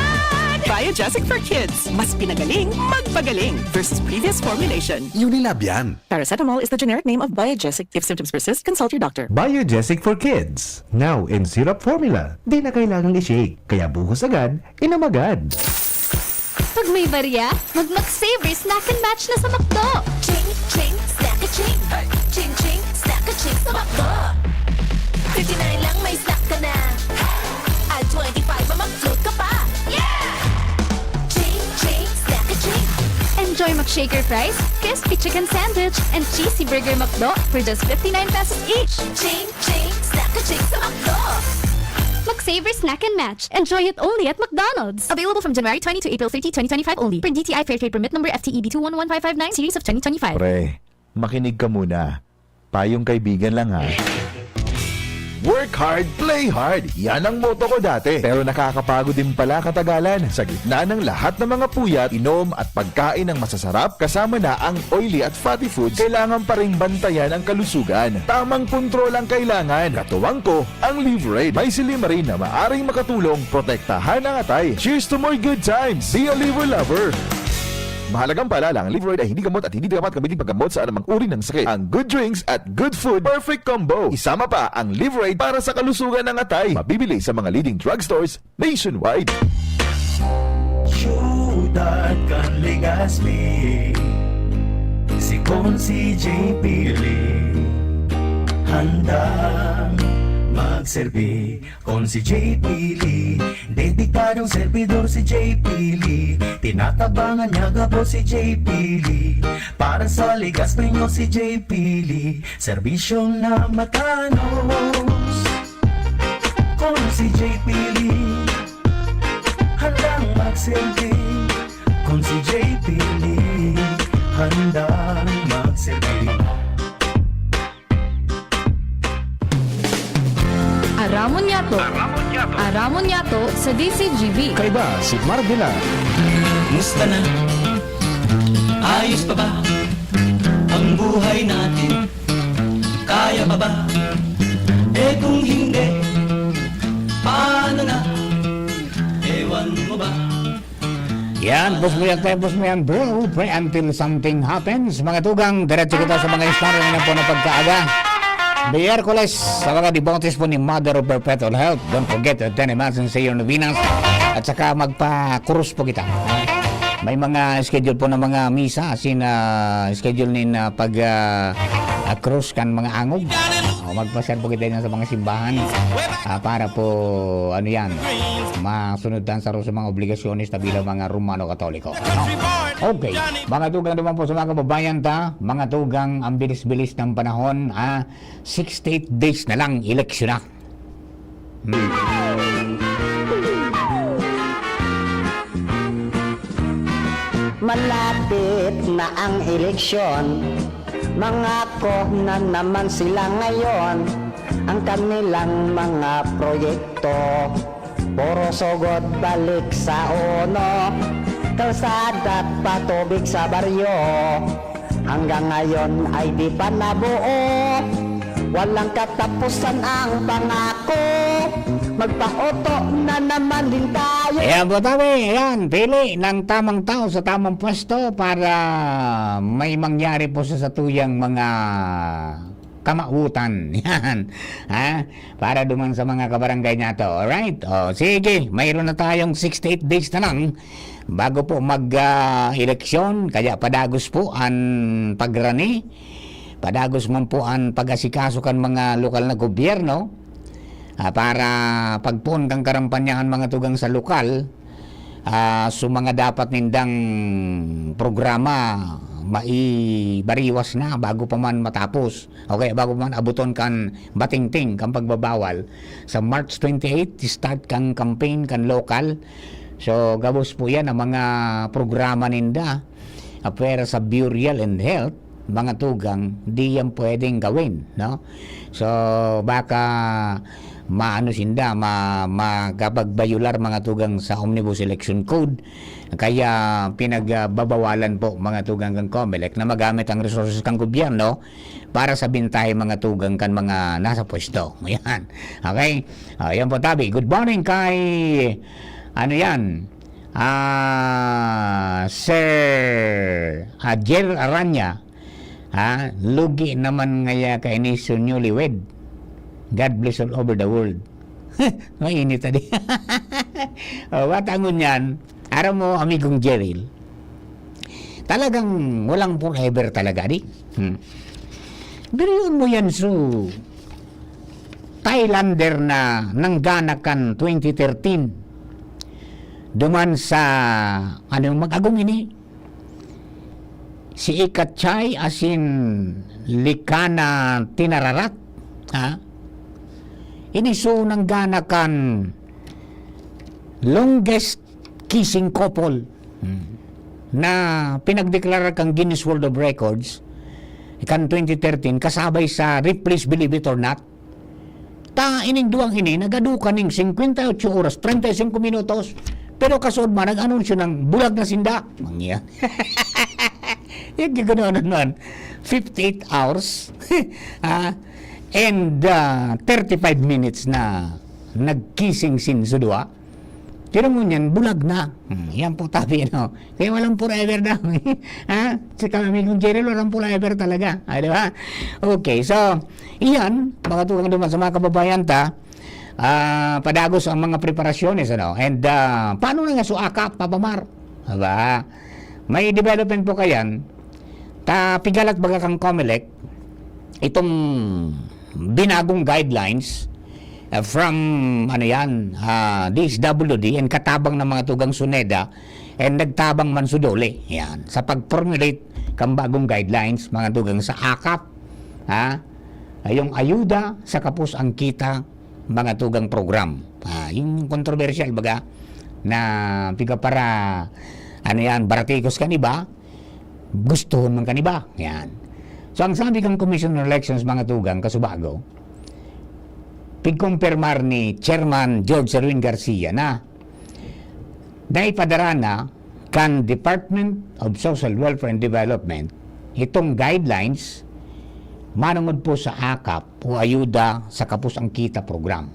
Biogesic for Kids, mas pinagaling, magpagaling versus previous formulation. Unilab yan. Paracetamol is the generic name of Biogesic. If symptoms persist, consult your doctor. Biogesic for Kids, now in syrup formula. Di na kailangang i-shake, kaya buhos agad, inom agad. Pag may barya, mag-McSaver Snack and Match na sa McDo. Ching, ching, snack a ching. Ching, ching, snack a ching sa McDo. Fifty-nine lang, may snack ka na. At twenty-five, ma-McFloat ka pa. Yeah! Ching, ching, snack a ching. Enjoy McShaker fries, crispy chicken sandwich, and cheesy burger McDo for just fifty-nine pesos each. Ching, ching, snack a ching sa McDo. McSaver Snack and Match. Enjoy it only at McDonald's. Available from January twenty to April thirty, twenty twenty-five only. Per D T I Fair Trade Permit Number F T E B two one one five five nine, Series of twenty twenty-five. Pre, makinig ka muna. Payong kaibigan lang, ha. Work hard, play hard. Yan ang motto ko dati. Pero nakakapagod din pala katagalan. Sa gitna ng lahat ng mga puyat, inom at pagkain ng masasarap, kasama na ang oily at fatty foods, kailangan pa ring bantayan ang kalusugan. Tamang kontrol ang kailangan. Katuwang ko, ang Liverade. May silymarin na maaring makatulong protektahan ang atay. Cheers to more good times! Be a Liver Lover! Mahalagang paalala, ang Liverade ay hindi gamot at hindi dapat gamitin paggamot sa anumang uri ng sakit. Ang good drinks at good food, perfect combo. Isama pa ang Liverade para sa kalusugan ng atay. Mabibili sa mga leading drugstores nationwide. Syudad kan Legazpi, si Consi J P Lee, handang magserbi. Consi J P Lee, dedikadong servidor si J P Lee. Tinatabangan niya gabos si J P Lee. Para sa Legazpeño si J P Lee, serbisyong na matanos. Consi J P Lee, handang magserbi. Consi J P Lee, handa Nyato. Aramon Nyato. Aramon Nyato sa D C G B. Kaiba si Marvila. Musta na? Ayos pa ba ang buhay natin? Kaya pa ba? Eh, kung hindi, paano na? Ewan mo ba? Yan, pus mo yan, tayo, pus mo yan, bro. Pray until something happens. Mga tugang, diretso kita sa mga istorya na po na pagkaaga. Miyerkules, sa mga devotees po ni Mother of Perpetual Help, don't forget to attend the Mass and say your novenas. At saka magpa-krus po kita. May mga schedule po ng mga misa, as in, ah, schedule nin, ah, pag, ah, ah, krus kan mga angog. O, magpasyal po kita dyan sa mga simbahan. Ah, para po, ano yan, masunod tan sa, sa mga obligasyones ta bilang mga Romano Katoliko. Ano? Okay. Mga tugang naman po sa mga kababayan ta, mga tugang ang bilis-bilis ng panahon, ah, sixty-eight days na lang, eleksyon na. Hmm. Malapit na ang eleksyon, mangako na naman sila ngayon. Ang kanilang mga proyekto, puro sugod balik sa uno. Kalsada at patubig sa baryo, hanggang ngayon ay di pa nabuo. Walang katapusan ang pangako. Magpaoto na naman din tayo. Ayan po, tabi. Ayan, pili ng tamang tao sa tamang pwesto para may mangyari po sa satuyang mga kamautan. Yan. Ha? Para duman sa mga kabarangay nato. Alright? O, sige. Mayroon na tayong sixty-eight days na lang bago po mag, ah, eleksyon. Kaya padagos po an pagrani. Padagos man po an pag-asikaso kan mga lokal na gobyerno, ah, para pagpoon kan karampanyahan mga tugang sa lokal, ah, so mga dapat nindang programa, maibariwas na bago pa man matapos. O kaya bago pa man abuton kan batingting, kan pagbabawal. Sa March twenty-eight, start kang campaign kan lokal. So, gabos po yan ang mga programa ninda. Apwera sa burial and health, mga tugang, di yan pwedeng gawin, no? So, baka maano sinda, ma-, makapagbayular, mga tugang, sa Omnibus Election Code. Kaya pinagbabawalan po, mga tugang, kan Comelec na magamit ang resources kan gobyerno para sa bintahe, mga tugang, kan mga nasa pwesto. Yan. Okay? Ah, yan po, tabi. Good morning kay, ano yan? Ah, Sir, ah, Jer Aranya, ha? Lugi naman ngaya kaini sa newlywed. God bless all over the world. Mainit, adi. O, wata ngunyan, aram mo, amigong Jeril, talagang walang forever talaga, di? Hmm. Biriyon mo yan, so, Thailander na nanggana kan twenty thirteen. Duman sa, ano yung mag-agom ini? Si Ikachay asin Likana Tinararat, ha? Ini so nanggana kan longest kissing couple, hmm, na pinagdeklarar kan Guinness World of Records kan twenty thirteen, kasabay sa Ripley's Believe It or Not. Ta ining duwang ini nagadukan ning singkwenta y ocho oras, treinta y cinco minutos, pero kasuod man nag-anunsyo ng bulag na sinda. Mangyan. Yung gaganoon man, fifty-eight hours, ah, and, ah, thirty-five minutes na nagkising sin sudwa. Pero ngunyan, bulag na. Hmm, yan po, tabi, no? Kaya walang forever daw. Ha? Sa kami kong Jerry, walang forever talaga. Ay, di ba? Okay, so, iyan, mga tugang duman sa mga kababayan ta, ah, padagos ang mga preparasyones, ano? And, ah, paano na nga so akap, Papa Mar? Diba? May development po kayan, ta pigalat baga kang Comelec, itong binagong guidelines, uh, from, ano yan, uh, D S W D and katabang ng mga tugang SONEDA and nagtabang man sa DOLE. Yan. Sa pag-formulate kang bagong guidelines, mga tugang sa akap, ha? Ay, yung ayuda sa kapos ang kita, mga tugang program. Ah, yung kontrobersyal, baga, na piga para, ano yan, baratikos kan iba, gustuhon man kan iba. Yan. So, ang sabi kang Commission on Elections, mga tugang, kasubago, pigkumpirmar ni Chairman George Erwin Garcia na naipadara na kan Department of Social Welfare and Development itong guidelines manungod po sa akap o ayuda sa kapos ang kita program.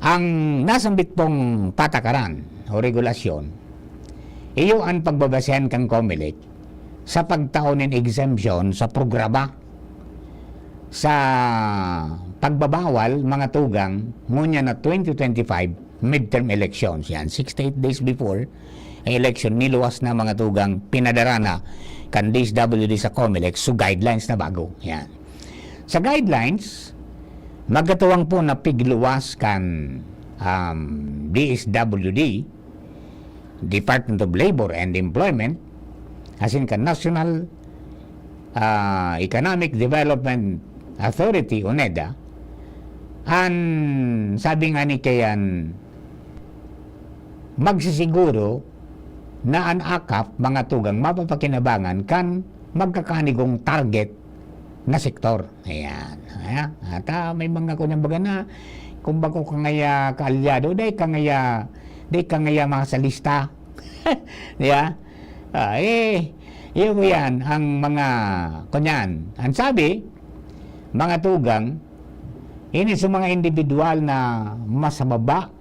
Ang nasambit pong patakaran o regulasyon, iyo an pagbabasehan kan Comelec sa pagtao nin exemption sa programa sa pagbabawal mga tugang ngunyan na twenty twenty-five midterm elections. Yan, sixty-eight days before ang election, niluwas na mga tugang, pinadara na kan D S W D sa Comelec, so guidelines na bago. Yan. Sa guidelines, magkatuwang po na pigluwas kan, um, D S W D, Department of Labor and Employment, asin kan National, ah, Economic Development Authority o NEDA, an sabi nga ni kayan, magsisiguro na an akap mga tugang mapapakinabangan kan magkakanigong target na sektor. Ayan. Ayan. At, ah, may mga kunyang baga na, kung bako ka ngaya kaalyado, dai ka ngaya, dai ka ngaya mga salista. Di ba? Ah, eh, yun po yan, ang mga, kunyan. Ang sabi, mga tugang, ini sa mga individual na mas mababa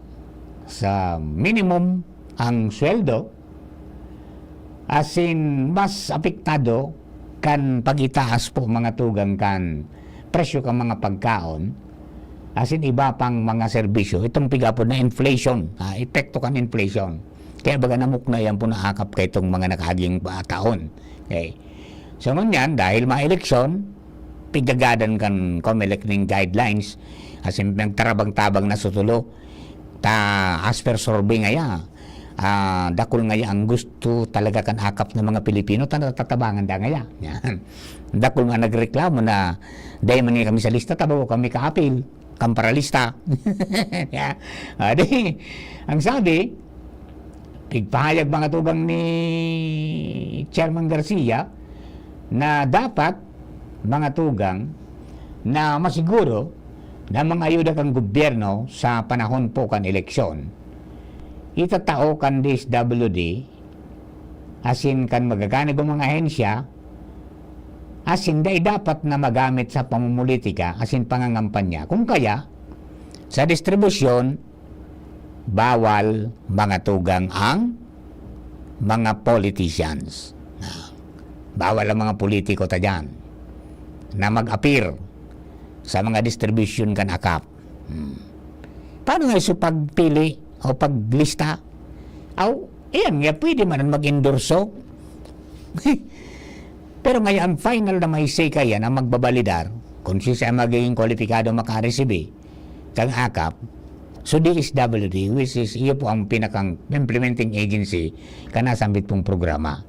sa minimum ang sweldo, asin mas apektado kan pag-itaas po mga tugang kan presyo kan mga pagkaon, asin iba pang mga serbisyo, itong pigapod na inflation, ah, epekto kan inflation. Kaya baga namukna yan po naakap kaitong mga nakaaging, ah, taon. Okay. So, ngunyan, dahil mga eleksyon, pigagadan kan Comelec ning guidelines, asin nagtarabang-tabang na sutulo, ta as per survey ngaya, ah, dakul ngaya ang gusto talaga kan akap ng mga Pilipino, ta natatabangan da ngaya. Yan. Dakul nga nagreklamo na, "Dai man nga kami sa lista, ta bako kami kaapil, kan paralista." Ya. Ah, di, ang sabi, pigpahayag mga tugang ni Chairman Garcia na dapat mga tugang na masiguro na mga ayuda kan gobyerno sa panahon po kan eleksyon, itatao kan D S W D, asin kan magaganigong mga ahensya, asin dai dapat na magamit sa pamumulitika asin pangangampanya. Kung kaya, sa distribusyon, bawal mga tugang ang mga politicians. Ah, bawal ang mga politiko ta diyan na mag-appear sa mga distribution kan akap. Hmm. Paano nga iso pagpili o paglista? Aw, iyan nga, pwede man ang mag-endorso. Pero ngayon, ang final na may say kaya na magbabalidar kung siya ang magiging kwalipikado makaresibi kang akap, so D S W D, which is, iyo po ang pinakang implementing agency ka nasambit pong programa.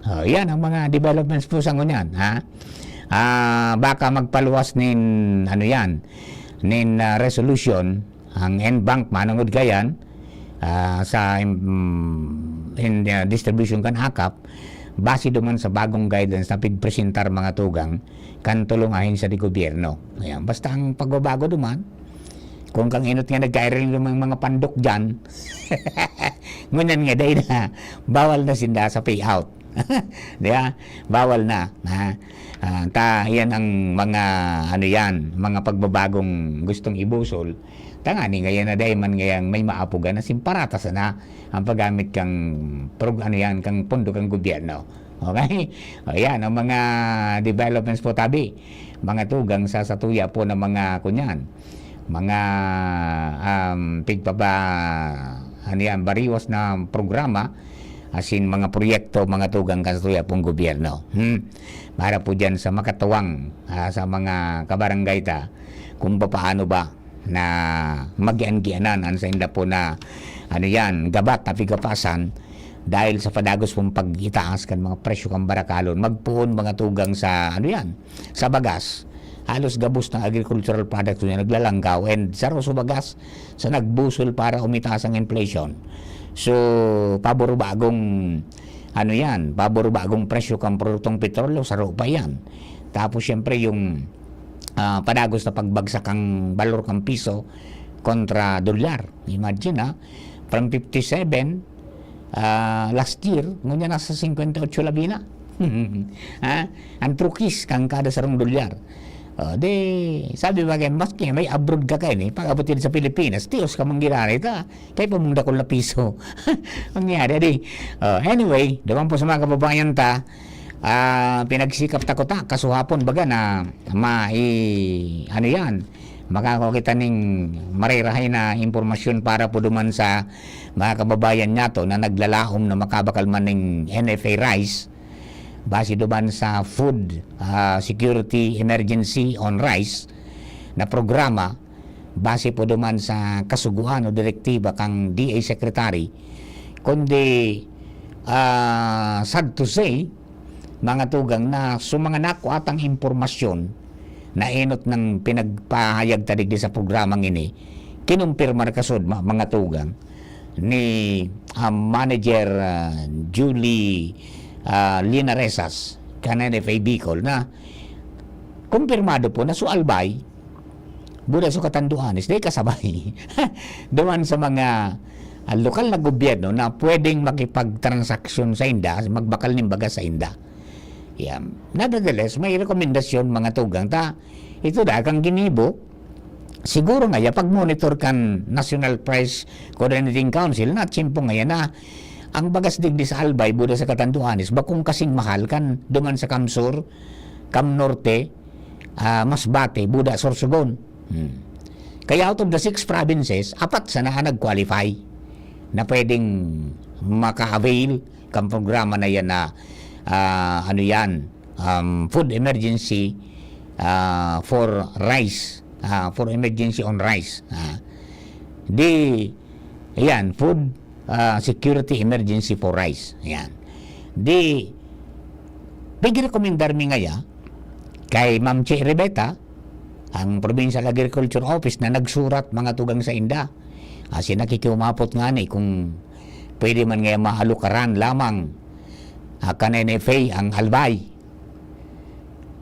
Oh, yan ang mga developments po sa ngunyan, ha? Ah, baka magpaluwas nin, ano yan, nin, ah, resolution ang N bank manungod kayan, ah, sa, mm, in, ah, distribution kan akap, base duman sa bagong guidelines na pigpresentar mga tugang kan tulong ahensya de gobyerno. Ayan, basta ang pagbabago duman, kung kang inot nga nagkairing duman mga pandok diyan, ngunyan nga dai na, bawal na sinda sa payout. Di ba? Bawal na, ha? Ah, ta, yan ang mga, ano yan, mga pagbabagong gustong ibusol. Tangani ngayon na dai man ngayang may maapugan na simparatas na ang paggamit kang prog-, ano yan, kang pondo kang gobyerno. Okay? O yan, ang mga developments po tabi. Mga tugang sa satuya po ng mga kunyan. Mga, um, pigpaba-, ano yan, bariwas na programa, asin mga proyekto, mga tugang kan satuya pong gobyerno. Hmm? Para po dyan sa makatuwang, ah, sa mga kabarangay ta, kung papaano ba na magian-gianan an sainda po na, ano yan, gabat na pigapasan dahil sa padagos pong pag-itaas kan mga presyo kan barakalon. Magpoon mga tugang sa, ano yan, sa bagas. Halos gabos ng agricultural products niya naglalangkaw and sa roso bagas sa nagbusol para umitaas ang inflation. So, pabor bagong, ano yan, pabor bagong presyo kan produktong petrolyo, saro pa yan. Tapos, siyempre, yung ah, padagos na pagbagsak ang balor kan piso kontra dolyar. Imagine, ha? From fifty-seven, ah, last year, ngunyan nasa singkwenta y ocho labi na. Ha? Ang trukis kan kada sarong dolyar. Oh, di, sabi ba kaya, maski may abroad ka kayo, eh, pag-abot din sa Pilipinas, tios ka manggirari ta. Kaya pa mong dakul na piso. Mangyari, di. Oh, anyway, duman po sa mga kababayan ta, ah, pinagsikap ta ko ta, kasuhapon baga na mai-, ano yan, makakakita ning marerahay na impormasyon para po duman sa mga kababayan nato na naglalaom na makabakal man ning N F A Rice, base duman sa Food, ah, Security Emergency on Rice na programa, base po duman sa kasugoan o direktiba kang D A Secretary, kundi, ah, sad to say, mga tugang, na sa mga nakuha tang impormasyon na enot nang pinagpahayag ta digdi sa programang ini, kinumpirma na kasud, ma-, mga tugang, ni, ah, Manager, ah, Julie, ah, Linaresas, kan N F A Bicol, na kumpirmado po na su Albay, buda su Catanduanes, dai kasabay duman sa mga, ah, lokal na gobyerno na pwedeng makipagtransaksyon sa inda, magbakal nin bagas sa inda. Yan. Nevertheless, may rekomendasyon, mga tugang, ta ito da kang ginibo, siguro ngaya pag-monitor kan National Price Coordinating Council na tiyempo ngaya na ang bagas digdi sa Albay, buda sa Catanduanes, bakong kasing mahal kan duman sa Kamsur, Kamnorte, ah, Masbate, buda Sorsogon. Hmm. Kaya out of the six provinces, apat sana ang nag-qualify na pwedeng maka-avail kan programa na yan na, ah, ano yan, um, food emergency, ah, for rice, ah, for emergency on rice. Ah. Di, ayan, food, ah, security emergency for rice. Ayan. Di, pigrekomendar mi ngaya kay Ma'am Che Riveta, ang Provincial Agriculture Office na nagsurat, mga tugang, sa inda. Asin nakikiumapot ngani kung pwede man ngaya maalukaran lamang, ah, kan N F A ang Albay.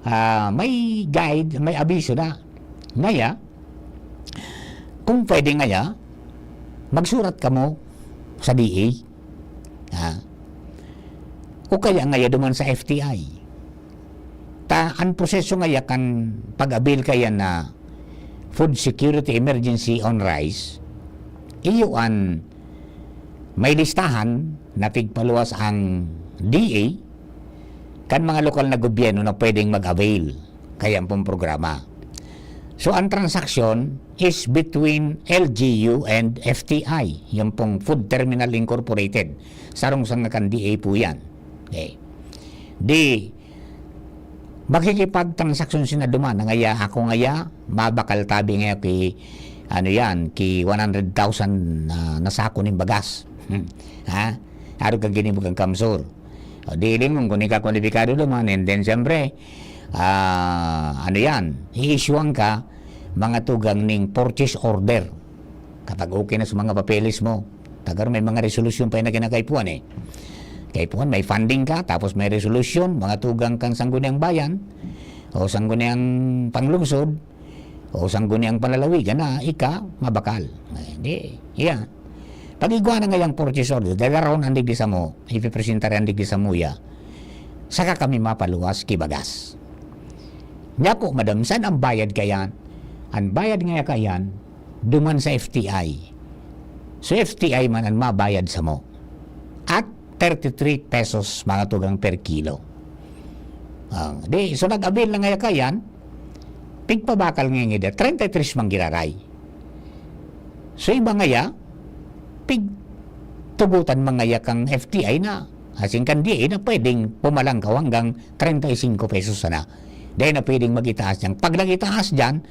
Ah, may guide, may abiso na. Ngaya, kung pwede ngaya, magsurat kamo sa D A. Ah. O kaya ngaya duman sa F T I. Ta, ang proseso ngaya kan pag-avail kaya na Food Security Emergency on Rice, iyo an may listahan na pigpaluwas ang D A kan mga lokal na gobyerno na pwedeng mag-avail kaya pong programa. So, ang transaksyon is between L G U and F T I, yung pong Food Terminal Incorporated. Sarong-sarong na kan D A po yan. Okay. Di, makikipagtransaksyon sina duman, na ngaya, ako ngaya, mabakal tabi ngaya ki, ano yan, ki one hundred thousand na, na sako nin bagas. Hmm. Ha? Arog kang ginibo kan Kamsur. O, di, lingon, kung ikaw kwalipikado duman, and then, siyempre, ah, ano yan, i-issuean ka, mga tugang ning purchase order. Kapag okay na sa mga papeles mo, tagar may mga resolusyon pa yan na kinakaipuhan eh. Kaipuhan, may funding ka, tapos may resolusyon, mga tugang kang sangguniang bayan, o sangguniang panglungsod, o sangguniang panlalawigan na ika mabakal. Eh, di, iya. Pag igwa na ngayang purchase order, dalaron ang digdi sa mo, ipipresentar ang digdi sa muya, saka kami mapaluwas ki bagas. Nyako, madam, saan ang bayad kayan? Ang bayad ngaya kayan, duman sa F T I. So, F T I man ang mabayad sa mo. At thirty-three pesos, mga tugang, per kilo. Ah, di, so nag-avail na ngaya kayan, pigpabakal nga ngida, treinta y tres man giraray. So, iba ngaya, pigtugutan man ngaya kang F T I na, asin kan D A na pwedeng pumalangkaw hanggang treinta y cinco pesos sana. Dai na pwedeng mag-itaas niyan. Pag nag-itaas diyan,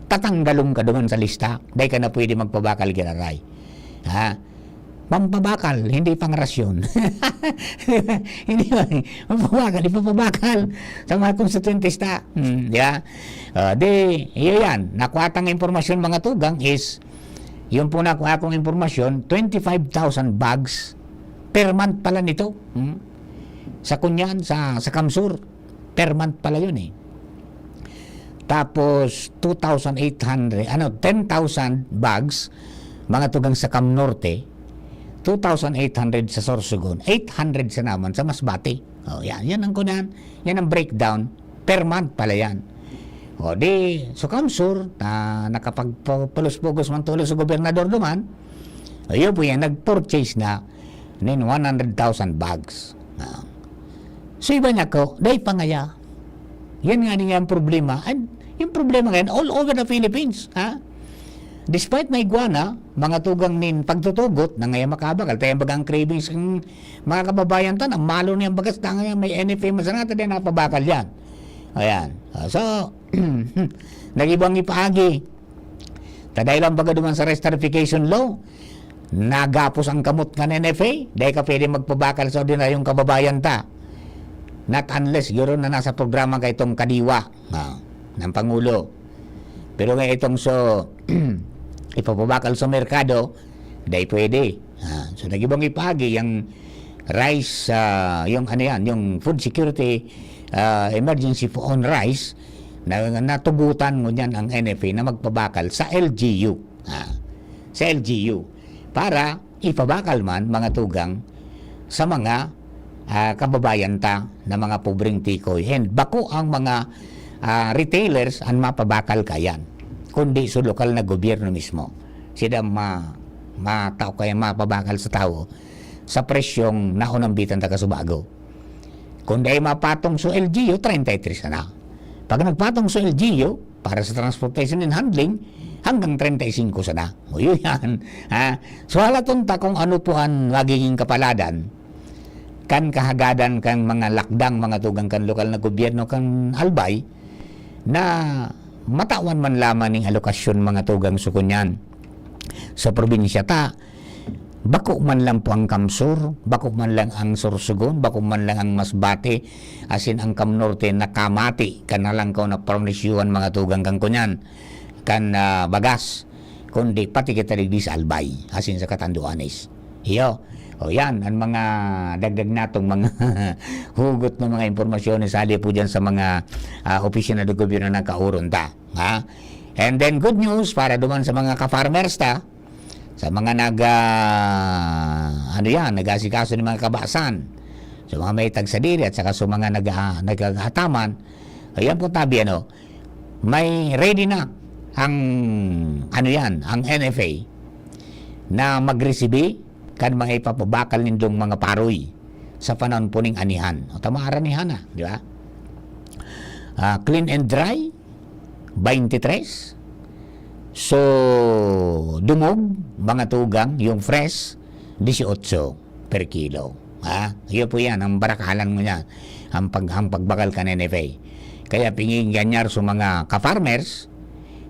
tatanggalon ka duman sa lista. Dai ka na pwede magpabakal giraray. Ha? Pampabakal, hindi pangrasyon. Hindi ba? Pampabakal, ipapabakal sa mga konstituyentes ta. Hmm, di ba? Ah, di, iyo yan. Nakuha tang impormasyon, mga tugang, is, yun po nakuha kong impormasyon, twenty-five thousand bags per month pala nito. Hmm? Sa kunyan, sa, sa Kamsur, per month pala yun eh. Tapos, two thousand eight hundred, ano, ten thousand bags, mga tugang sa Cam Norte, two thousand eight hundred sa Sorsogon, eight hundred sa naman sa Masbate. Oh, yan. Yan ang kunan. Yan ang breakdown. Per month pala yan. O di, so Cam Sur, na nakapagpulos-pugos man tulos sa gobernador duman, o yun po yan, nag-purchase na nin one hundred thousand bags. Ah. So iba niya ko, dai pa ngaya. Yan nga niya ang problema. And yung problema ngayon, all over the Philippines. Ha? Despite may guana, mga tugang nin pagtutugot na ngayon makabakal. Tayo baga ang cravings ng mga kababayan ta, na malo niya ang bagas, tanga niya, may N F A masanata din napabakal yan. Ayan. Ah, so, nagibang ipaagi. Taday lang baga duman sa restrification law, nagapos ang kamot kan N F A, dai ka pwede magpabakal sa ordinaryong kababayan ta. Not unless, siguro na nasa programa ka itong kadiwa, ah, ng Pangulo. Pero nga itong so, ipapabakal sa merkado, dai pwede. Ah, so, nagibang ipagi yung rice, ah, yung ano yan, yung food security, ah, emergency fo-, on rice, na, natugutan mo niyan ang N F A na magpabakal sa L G U. Ah, sa L G U. Para ipabakal man, mga tugang, sa mga, ah, kababayan ta na mga pobreng tikoy. And bako ang mga, ah, retailers ang mapabakal kayan, kundi sa lokal na gobyerno mismo. Sila ma-, matao kaya mapabakal sa tao sa presyong naunambitan ta kasubago. Kung dai mapatong sa L G U, treinta y tres sana. Pag nagpatong sa L G U, para sa transportation and handling, hanggang treinta y cinco sana. O, yun yan. Ha? So, halaton ta kung ano po ang magiging kapaladan kan kahagadan kan mga lakdang, mga tugang kan lokal na gobyerno kan Albay, na matawan man lamang ning alokasyon, mga tugang, sa kunyan. Sa probinsya ta, bako man lang po ang Cam Sur, bako man lang ang Sorsogon, bako man lang ang Masbate, asin ang Cam Norte nakamati kan nalangkaw na promesyohan, mga tugang, kan kunyan, kan, ah, bagas, kundi pati kita digdi sa Albay, asin sa Catanduanes. Iyo. O yan, ang mga dagdag natong mga hugot na mga impormasyon, isali po dyan sa mga, ah, opisina ng gobyerno na kauron ta. Ha? And then, good news para duman sa mga ka-farmers ta, sa mga nag, ah, ano yan, nag-aasikaso ng mga kabasan, sa mga may tagsadiri at saka sa mga nag, ah, nag-aataman. Ayan po tabi, ano, may ready na ang, ano yan, ang N F A na magresibi kan mga ipapabakal nindong mga paroy sa panahon po ning anihan. O, tama, aranihan na, di ba? Ah, clean and dry, twenty-three. So, dumog, mga tugang, yung fresh, dieciocho per kilo. Ha? Iyo po yan, ang barakalan mo niya, ang, pag, ang pagbakal kan N F A. Kaya pingiganyar sa mga ka-farmers,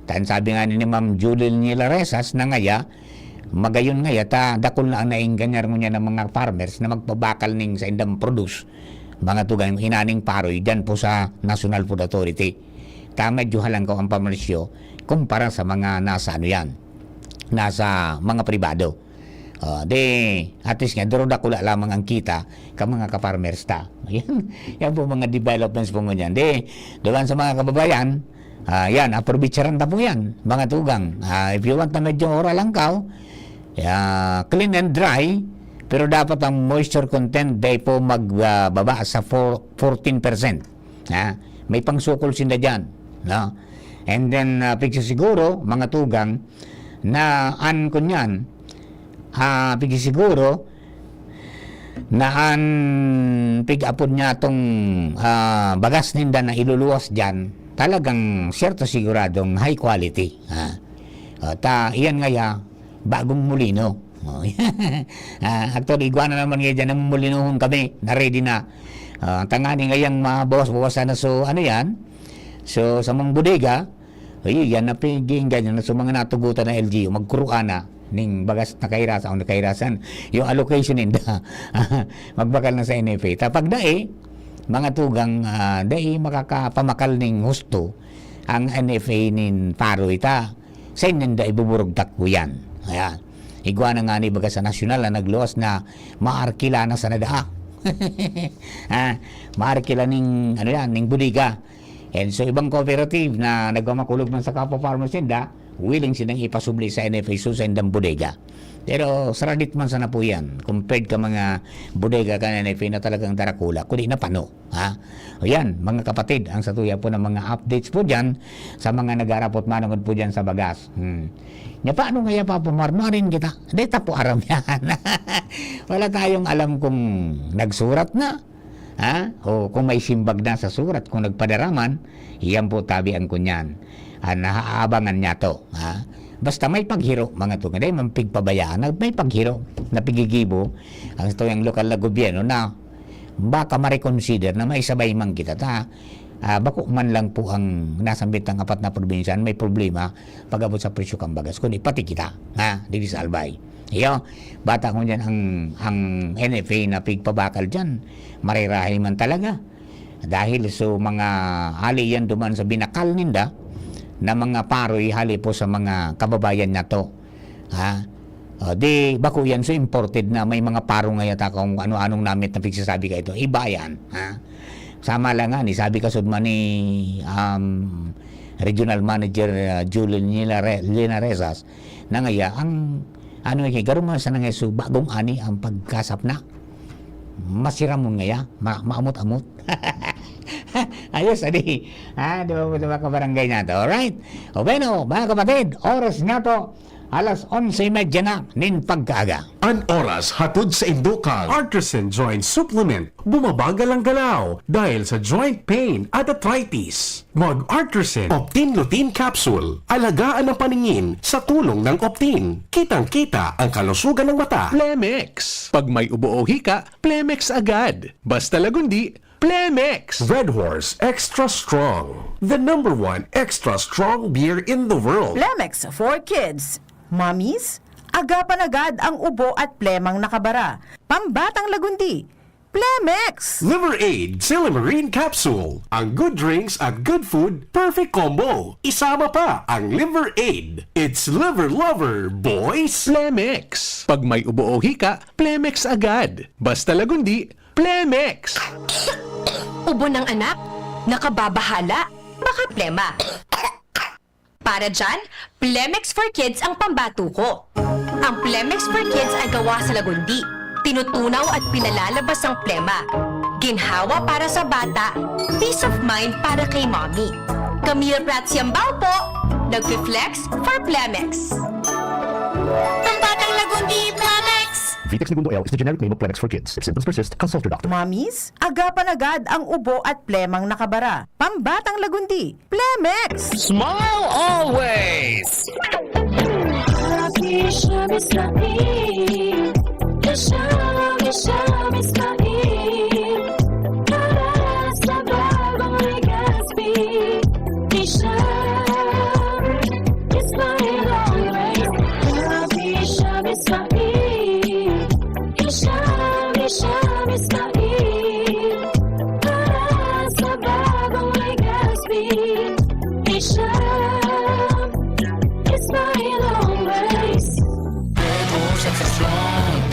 tan sabi nga ni Ma'am Julie Nilaresas na ngaya, magayon ngaya ta, dakul na ang naingganyar ngunyan ng mga farmers na magpabakal ning sa indang produce, mga tugang, inaning paroy, dyan po sa National Food Authority. Ta medyo halangkaw ang pamarisyo kumpara sa mga nasa, ano yan, nasa mga pribado. Ah, di, at least nga, duro dakula lamang ang kita ka mga ka-farmers ta. Yan, yan po mga developments po ngunyan. Di, duman sa mga kababayan, ah, yan, aprovecharanta po yan, mga tugang. Ah, if you want na medyo halangkaw, ah, clean and dry, pero dapat ang moisture content dai po magbaba sa four, fourteen percent. Ha? May pangsukol sinda dyan, no? And then, ah, pigsisiguro, mga tugang, na an kunyan, ah, pigsisiguro na an pig-apod niya tong, ah, bagas ninda na iluluwas dyan, talagang siyerto siguradong high quality. Ha? Ah, ta, iyan ngaya, bagong molino. Oh, ah, actually, igwa na naman ngayon dyan, namumulinohon kami, na ready na. Ah, tangani ngayang mabawas-bawasan na, so, ano yan? So, sa mga bodega, ay, yan na piging ganyan na, so, mga natugutan na L G U, magkuruan na ning bagas na kairasan o na kairasan. Yung allocation ninda, magbakal na sa N F A. Ta pag dai, mga tugang, ah, dai makakapamakal ning husto ang N F A nin Paroy ta. Sa inyo nda ibuburog tako yan. Ayan. Igwa na nga ni baga sa nasyonal na nagluwas na maarkila na sa nadaa. Ah, maarkila ning, ano yan, ning bodega. And so, ibang cooperative na nagmamakulog man sa kapwa farmers ninda, willing silang ipasubli sa N F A so sa indang bodega. Pero saradit man sana po yan, compared ka mga bodega kan N F A na talagang darakula, kundi na pano. Ha? O yan, mga kapatid, ang satuya po ng mga updates po dyan sa mga nag-aarapot manungod po dyan sa bagas. Hmm. Nya paano kaya, Papa Mar? Nuarin kita. Di ta po aram yan. Wala tayong alam kung nagsurat na, ha? O kung may simbag na sa surat, kung nagpadaraman, iyan po tabi ang kunyan. Ah, nahaabangan niya to, ha? Basta may paghiro, mga tunga. Dahil man pigpabayaan, na may paghiro, na pigigibo, ang tuyang lokal na gobyerno na baka ma-reconsider na may sabay man kita ta. Ah, bako man lang po ang nasambit ng apat na probinsya may problema pag-abot sa presyo kan bagas, kundi pati kita, ha, diri sa Albay. Iyo, bata ko dyan ang, ang N F A na pigpabakal dyan, marirahay man talaga. Dahil so mga hali yan duman sa binakal ninda na mga paroy hali po sa mga kababayan na to. Ha? O, di, bako yan, so imported na, may mga paro nga yata kung ano-anong namit na pigsasabi ka ito. Iba yan, ha? Sama lang nga, ni sabi ka sud man ni, um, Regional Manager, uh, Julie Linare-, Linaresas, na ngaya, ang, ano, eh, garo man sana nga, so, bagong ani ang pagkasap na. Masiramon ngaya, ma-, maamot-amot. Ayos, adi. Ha, di ba, di ba, kabarangay nato? Alright? O, bueno, mga kapatid, oras na to. Alas onse y medya na nin pagkaaga. An oras hatod sa indukan. Artisan Joint Supplement. Bumabagal ang galaw dahil sa joint pain at arthritis. Mag Artisan Optin Lutein Capsule. Alagaan ang paningin sa tulong ng Optin. Kitang-kita ang kalusugan ng mata. Plemex. Pag may ubo o hika, Plemex agad. Basta lagundi, Plemex. Red Horse Extra Strong. The number one extra strong beer in the world. Plemex for kids. Mommies, agapan agad ang ubo at plemang nakabara. Pambatang lagundi, Plemex! Liver Aid Silymarin Capsule. Ang good drinks at good food, perfect combo. Isama pa ang Liver Aid. It's Liver Lover, boys! Plemex. Pag may ubo o hika, Plemex agad. Basta lagundi, Plemex! Ubo ng anak? Nakababahala? Baka plema. Para dyan, Plemex for Kids ang pambato ko. Ang Plemex for Kids ay gawa sa lagundi. Tinutunaw at pinalalabas ang plema. Ginhawa para sa bata, peace of mind para kay mommy. Camille Prats Yambao po, nagfi-flex for Plemex. Pambatang lagundi, Plemex! Vitex Negundo L is the generic name of Plemex for Kids. If symptoms persist, consult your doctor. Mommies, agapan agad ang ubo at plemang nakabara. Pambatang lagundi, Plemex! Smile always! Happy Shami Smile. Shami, Shami Smile. Para sa bagong Legazpi. Shami Smile always. Happy Shami Smile. Shami, Shami Smile. Para sa bagong Legazpi. Shami Smile always.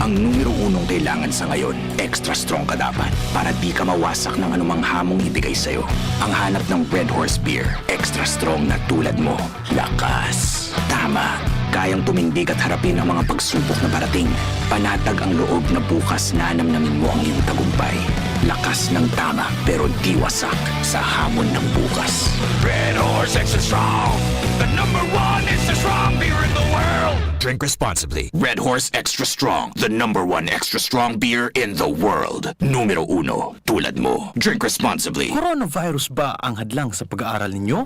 Ang numero unong kailangan sa ngayon, extra strong ka dapat para di ka mawasak ng anumang hamong ibigay sa'yo. Ang hanap ng Red Horse Beer, extra strong na tulad mo. Lakas. Tama. Kayang tumindig at harapin ang mga pagsubok na parating. Panatag ang loob na bukas nanamnamin mo ang iyong tagumpay. Lakas ng tama, pero di wasak sa hamon ng bukas. Red Horse Extra Strong, the number one extra strong beer in the world. Drink responsibly. Red Horse Extra Strong, the number one extra strong beer in the world. Numero uno, tulad mo. Drink responsibly. Coronavirus ba ang hadlang sa pag-aaral ninyo?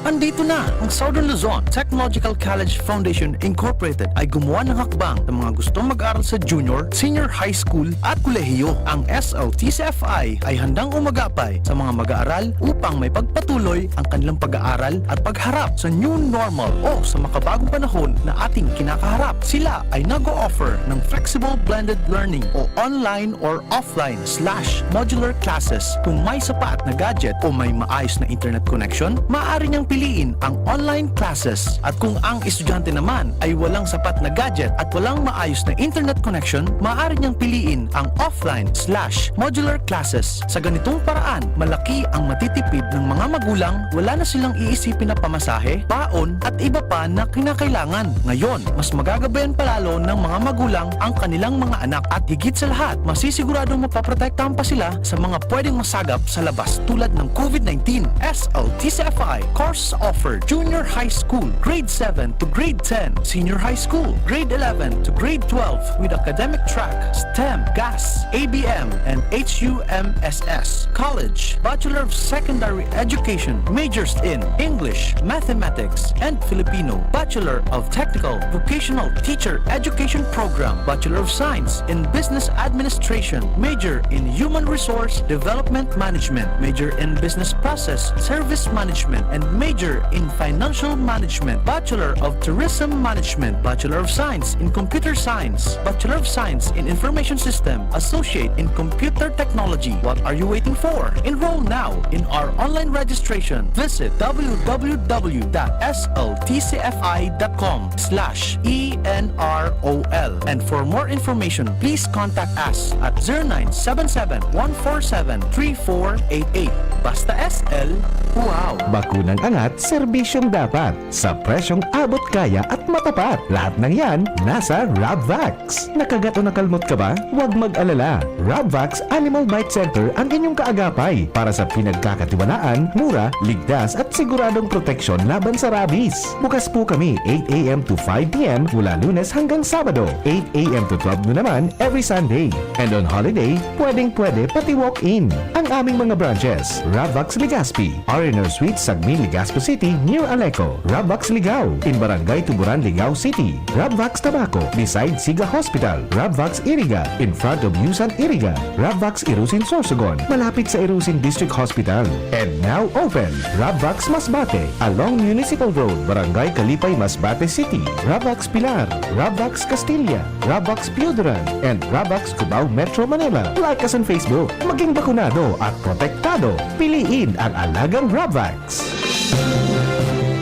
Andito na ang Southern Luzon Technological College Foundation Incorporated ay gumawa ng hakbang sa mga gustong mag-aral sa junior, senior high school at kolehiyo. Ang S L T C F I ay handang umagapay sa mga mag-aaral upang may pagpatuloy ang kanilang pag-aaral at pagharap sa new normal o sa makabagong panahon na ating kinakaharap. Sila ay nag-o-offer ng flexible blended learning o online or offline slash modular classes. Kung may sapat na gadget o may maayos na internet connection, maaari niyang piliin ang online classes. At kung ang estudyante naman ay walang sapat na gadget at walang maayos na internet connection, maaari niyang piliin ang offline slash modular classes. Sa ganitong paraan, malaki ang matitipid ng mga magulang, wala na silang iisipin na pamasahe, baon, at iba pa na kinakailangan. Ngayon, mas magagabayan pa lalo ng mga magulang ang kanilang mga anak at higit sa lahat, masisiguradong mapoprotektahan pa sila sa mga pwedeng masagap sa labas tulad ng COVID nineteen. S L T C F I course offer Junior High School, Grade seven to Grade ten, Senior High School, Grade eleven to Grade twelve with academic track, STEM, GAS, A B M, and H U M S S. College, Bachelor of Secondary Education, majors in English, Mathematics, and Filipino, Bachelor of Technical Vocational Teacher Education Program, Bachelor of Science in Business Administration, major in Human Resource Development Management, major in Business Process Service Management, and major in Financial Management, Bachelor of Tourism Management, Bachelor of Science in Computer Science, Bachelor of Science in Information System, Associate in Computer Technology. What are you waiting for? Enroll now in our online registration. Visit w w w dot s l t c f i dot com slash e n r o l. And for more information, please contact us at zero nine seven seven, one four seven, three four eight eight. Basta S L, wow! Bakunang angat, serbisyong dapat. Sa presyong abot kaya at matapat. Lahat ng yan, nasa Rabvax. Nakagat o nakalmot ka ba? Huwag mag-alala. Rabvax Animal Bite Center ang inyong kaagapay para sa pinagkakatiwalaan, mura, ligtas at siguradong proteksyon laban sa rabies. Bukas po kami eight a m to five p m mula Lunes hanggang Sabado, eight a m to twelve noon naman every Sunday. And on holiday, pwedeng-pwede pati walk-in. Ang aming mga branches, Rabvax Legazpi, R and R Suite, Sagmin, Legazpi City, near Aleco. Rabvax Ligao, in Barangay Tuburan, Ligao City. Rabvax Tabaco, beside Siga Hospital. Rabvax Iriga, in front of Yusan Iriga. Rabvax Irusin Sorsogon, malapit sa Irusin District Hospital. And now open, Rabvax Masbate, along Municipal Road, Barangay Kalipay, Masbate City. Rabvax Pilar, Rabvax Castilla, Rabvax Pioduran, and Rabvax Cubao, Metro Manila. Like us on Facebook. Maging bakunado at protektado. Piliin ang alagang Rabvax.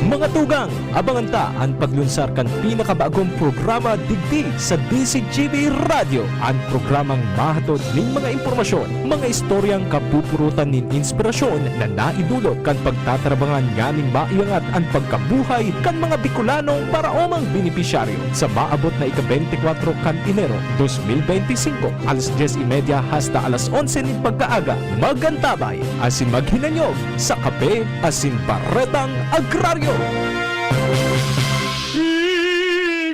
Mga tugang, abangan ta an paglunsar kan pinakabagong programa digdi sa D C G B Radyo, an programang mahatod nin mga impormasyon, mga istoryang kapupurutan nin inspirasyon na naidulot kan pagtatarabangan nganing maiangat an pagkabuhay kan mga Bicolanong paraomang benepisyaryo. Sa maabot na ika-beintikwatro kan Enero, dos mil beintisinko, alas dyes y media hasta alas onse nin pagkaaga, mag-antabay asin maghinanyog sa Kape asin Baretang Agraryo.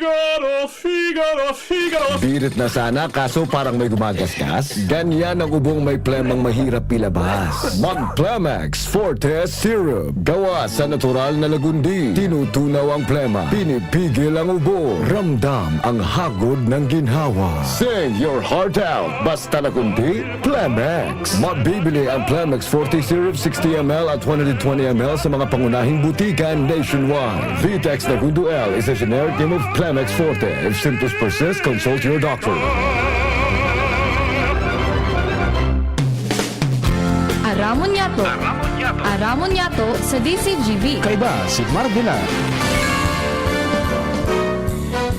Figaro, Figaro, Figaro. Birit na sana, kaso parang may gumagasgas. Ganyan ang ubong may plemang mahirap ilabas. Mag Plemex Forte Syrup. Gawa sa natural na lagundi. Tinutunaw ang plema. Pinipigil ang ubo. Ramdam ang hagod ng ginhawa. Sing your heart out. Basta lagundi, Plemex. Mabibili ang Plemex Forte Syrup sixty M L at one hundred twenty M L sa mga pangunahing butika nationwide. Vitex Nagundo L is a generic name of Plemex Forte. If symptoms persist, consult your doctor. Aramon Yato. Aramon Yato sa D C G B. Kaiba si Marvin.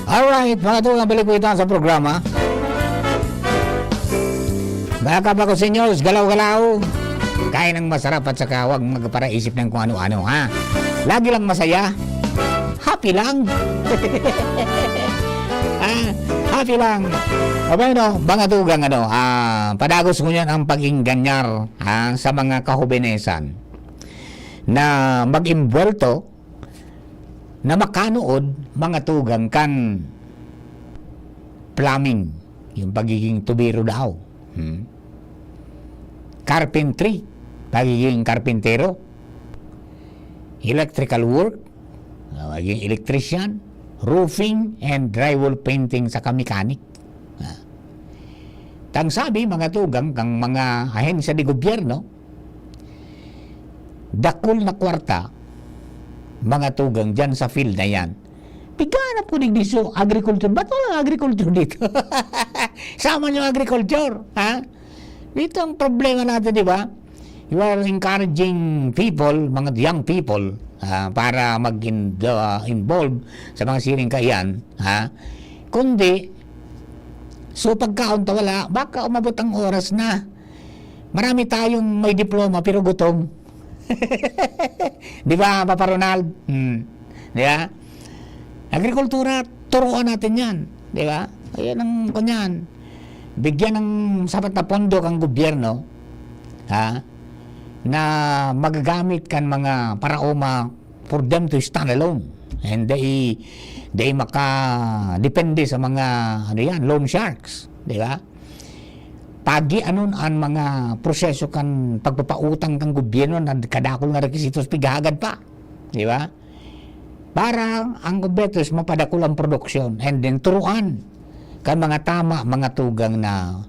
Alright, mga tugang, balik po ito sa programa. Mga kabako seniors, galaw-galaw. Kain ng masarap at saka huwag magparaisip ng kung ano-ano, ha? Lagi lang masaya. Happy lang. Ah, happy lang. O bueno, mga tugang, ano, ah, padagos ngunyan ang pag-ingganyar, ah, sa mga kahobenesan na mag-imbuwelto na makanood, mga tugang, kan plumbing, yung pagiging tubero daw. Hmm? Carpentry, pagiging karpentero. Electrical work, ah, magiging electrician. Roofing and drywall painting saka mechanic. Ah. Tang sabi, mga tugang, kang mga ahensya de gobyerno, dakul na kwarta, mga tugang, dyan sa field na yan. Piganap ko digdi sa agriculture. Ba't walang agriculture dito? Sama niyo agriculture, ha? Ito ang problema natin, di ba? You are encouraging people, mga young people, ah, para mag-in-, ah, involve sa mga siring kaiyan, ha? Kundi, so pagkaon ta wala, baka umabot ang oras na marami tayong may diploma pero gutom. Di ba, Papa Ronald? Hmm. Di ba? Agrikultura, turuan natin yan. Di ba? Ayan ang kanyan. Bigyan ng sapat na pondo ang gobyerno, ha? Na magagamit kan mga paraoma for them to stand alone. And they, they maka-depende sa mga, ano yan, loan sharks. Di ba? Pagianon an mga proseso kan pagpapautang kan gobyerno na kadakul na requisitos, pighahagad pa, di ba? Para ang gobyerno is mapadakul ang produksyon and then turuan kan mga tama, mga tugang na,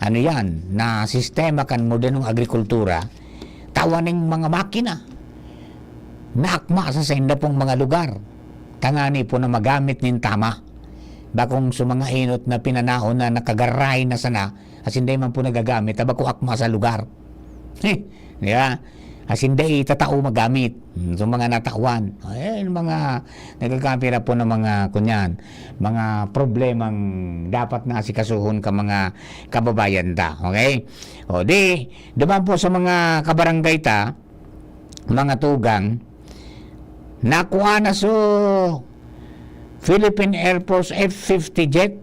ano yan, na sistema kan modernong agrikultura, tawan ning mga makina na akma sa sainda pong mga lugar. Tangani po na magamit nin tama. Bakong sa mga inot na pinanahon na nakagaray na sana, asin dai man po nagagamit, ta bako akma sa lugar. Di ba? Asin dai tatao magamit. Hmm, so, mga natawan. Ayan, mga nagkakapira po ng mga, kunyan, mga problemang dapat na asikasuhon ka mga kababayan ta. Okay? O, di, duman po sa mga kabarangay ta, mga tugang, nakua na so Philippine Air Force F fifty jet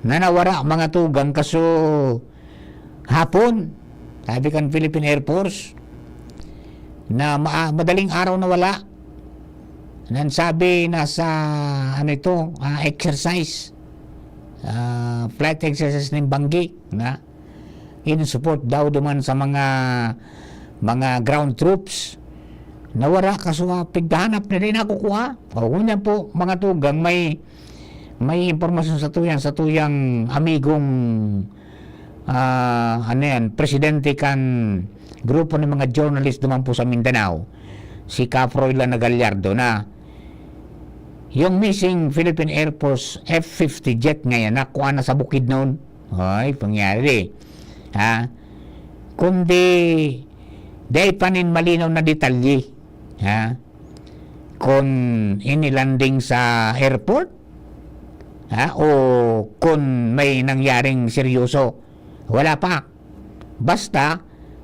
na nawara, mga tugang, kaso hapon, sabi kan Philippine Air Force, na ma-, madaling araw na wala. Nan sabi, nasa, ano ito, ah, exercise, ah, flight exercise ng banggi, na in support daw duman sa mga, mga ground troops. Nawara, kaso, ah, pighanap na din ako kuha. O, ngunyan po, mga tugang, may, may impormasyon sa tuyang, sa tuyang amigong, ah, ano yan, presidente kan grupo ng mga journalist duman po sa Mindanao, si Ka Froilan na Gallardo, na yung missing Philippine Air Force F fifty jet ngayon, nakuha na sa Bukidnon. Ay, pangyari. Ha? Kundi, dai pa nin malinaw na detalye. Ha? Kung inilanding sa airport, ha? O kung may nangyaring seryoso. Wala pa. Basta,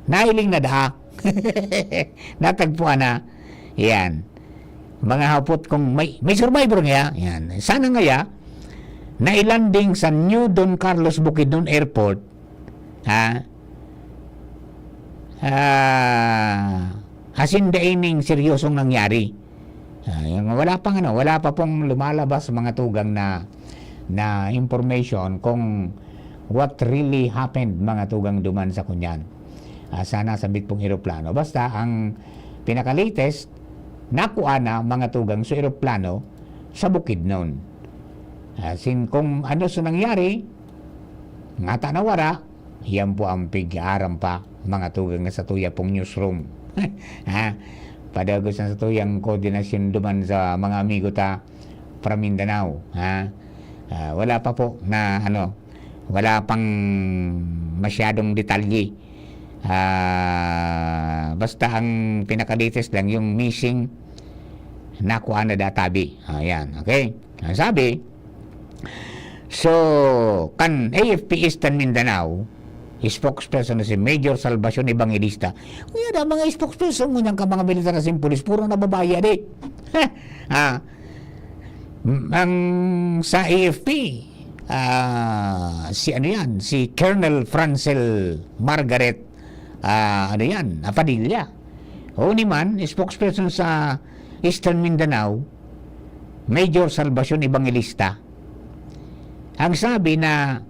nailing na daa. Natagpuan na. Yan. Mga hapot kung may, may survivor ngaya. Yan. Sana ngaya, nailanding sa New Don Carlos Bukidnon Airport. Ha? Ah, asin dai ning seryosong nangyari. Ah, yung wala pang ano, wala pa pong lumalabas mga tugang na, na information kung what really happened, mga tugang duman sa kunyan. Ah, sana sabit pong eroplano. Basta ang pinaka-latest, nakuha na mga tugang sa eroplano sa Bukidnon. Asin kung ano sa nangyari, ngata na wara, yan po ang pig-aaram pa, mga tugang na sa tuya pong newsroom. Ha? Padagos na sa tuyang koordinasyon duman sa mga amigo ta from Mindanao. Ha? Ah, wala pa po na ano, wala pang masyadong detalye. Ah, basta ang pinaka-latest lang, yung missing, nakuha na databi. Ayan, okay? Ang sabi, so, kan A F P Eastern Mindanao, spokesperson na si Major Salvacion Evangelista. Kaya na, mga spokesperson, ngunyan ka mga militar asin pulis, puro na babae, di? Ah, ang sa A F P, ah, si ano yan, si Colonel Francel Margaret, ah, ano yan, Padilla. O ni man, spokesperson sa Eastern Mindanao, Major Salvacion Evangelista. Ang sabi na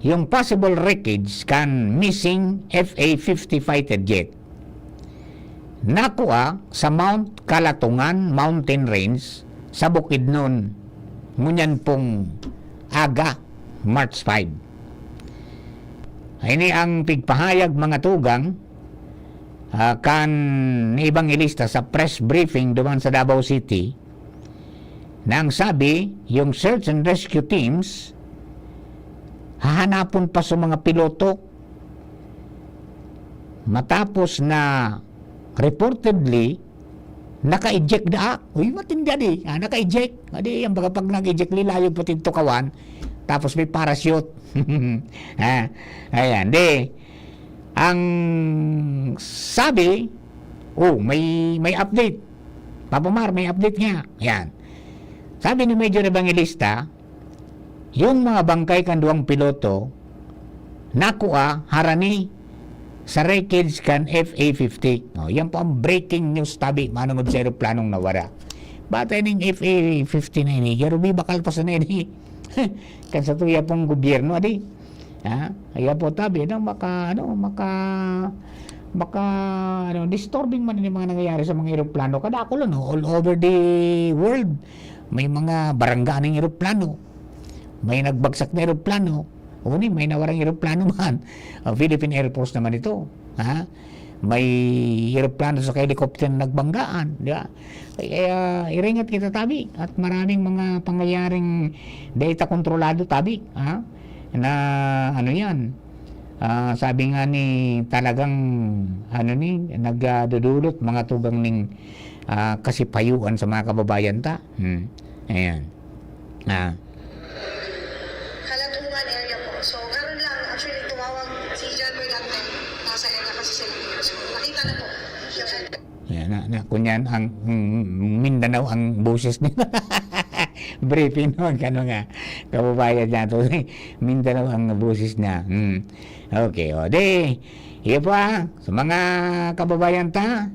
yung possible wreckage kan missing F A fifty fighter jet nakua sa Mount Kalatungan Mountain Range sa Bukidnon, ngunyan pong aga, March five. Ini ang pigpahayag, mga tugang, ah, kan Evangelista sa press briefing duman sa Davao City, na ang sabi, yung search and rescue teams, hahanapon pa sa mga piloto matapos na reportedly naka-eject daa. Uy, matindi adi. Ah, naka-eject. Adi, ang baga pag nag-eject, lilayog pati tukawan. Tapos may parachute. Ah, ayan. Di, ang sabi, oh, may, may update. Papa Mar, may update nga. Ayan. Sabi ni Major Evangelista, yung mga bangkay kan duwang piloto, nakua harani sa wreckage kan F A fifty. Oh, yan po ang breaking news tabi, manungod sa eroplanong nawara. Bata ning F A fifty na ini, garo bi bakal pa sana ini. Kan sa tuya pong gobyerno, adi. Ha? Kaya po tabi, no, maka, ano, maka, maka, ano, disturbing man yung mga nangyayari sa mga eroplano. Kadakul, no, all over the world, may mga barangga ning eroplano. May nagbagsak na eroplano. O ni, may nawarang eroplano man. Ang Philippine Air Force naman ito. Ha? May eroplano sa helicopter na nagbanggaan, di ba? Kaya iringat kita tabi at maraming mga pangyayaring data kontrolado tabi, ha? Na ano yan, ah, sabi nga ni talagang ano ni, nagdudulot mga tugang ning ah, kasipayuan sa mga kababayan ta. Hmm. Ayan. Ah. Kalatungan area po. So, ganun lang. Actually, tumawag si John Berlante. Nasa area kasi sila. So, nakita na po. Yan na, na kunyan ang mm, Mindanao ang boses nila. Briefing naman kano nga kababayan nato. Mindanao ang boses niya. Hmm. Okay, o di. Iyo po ah, sa mga kababayan ta,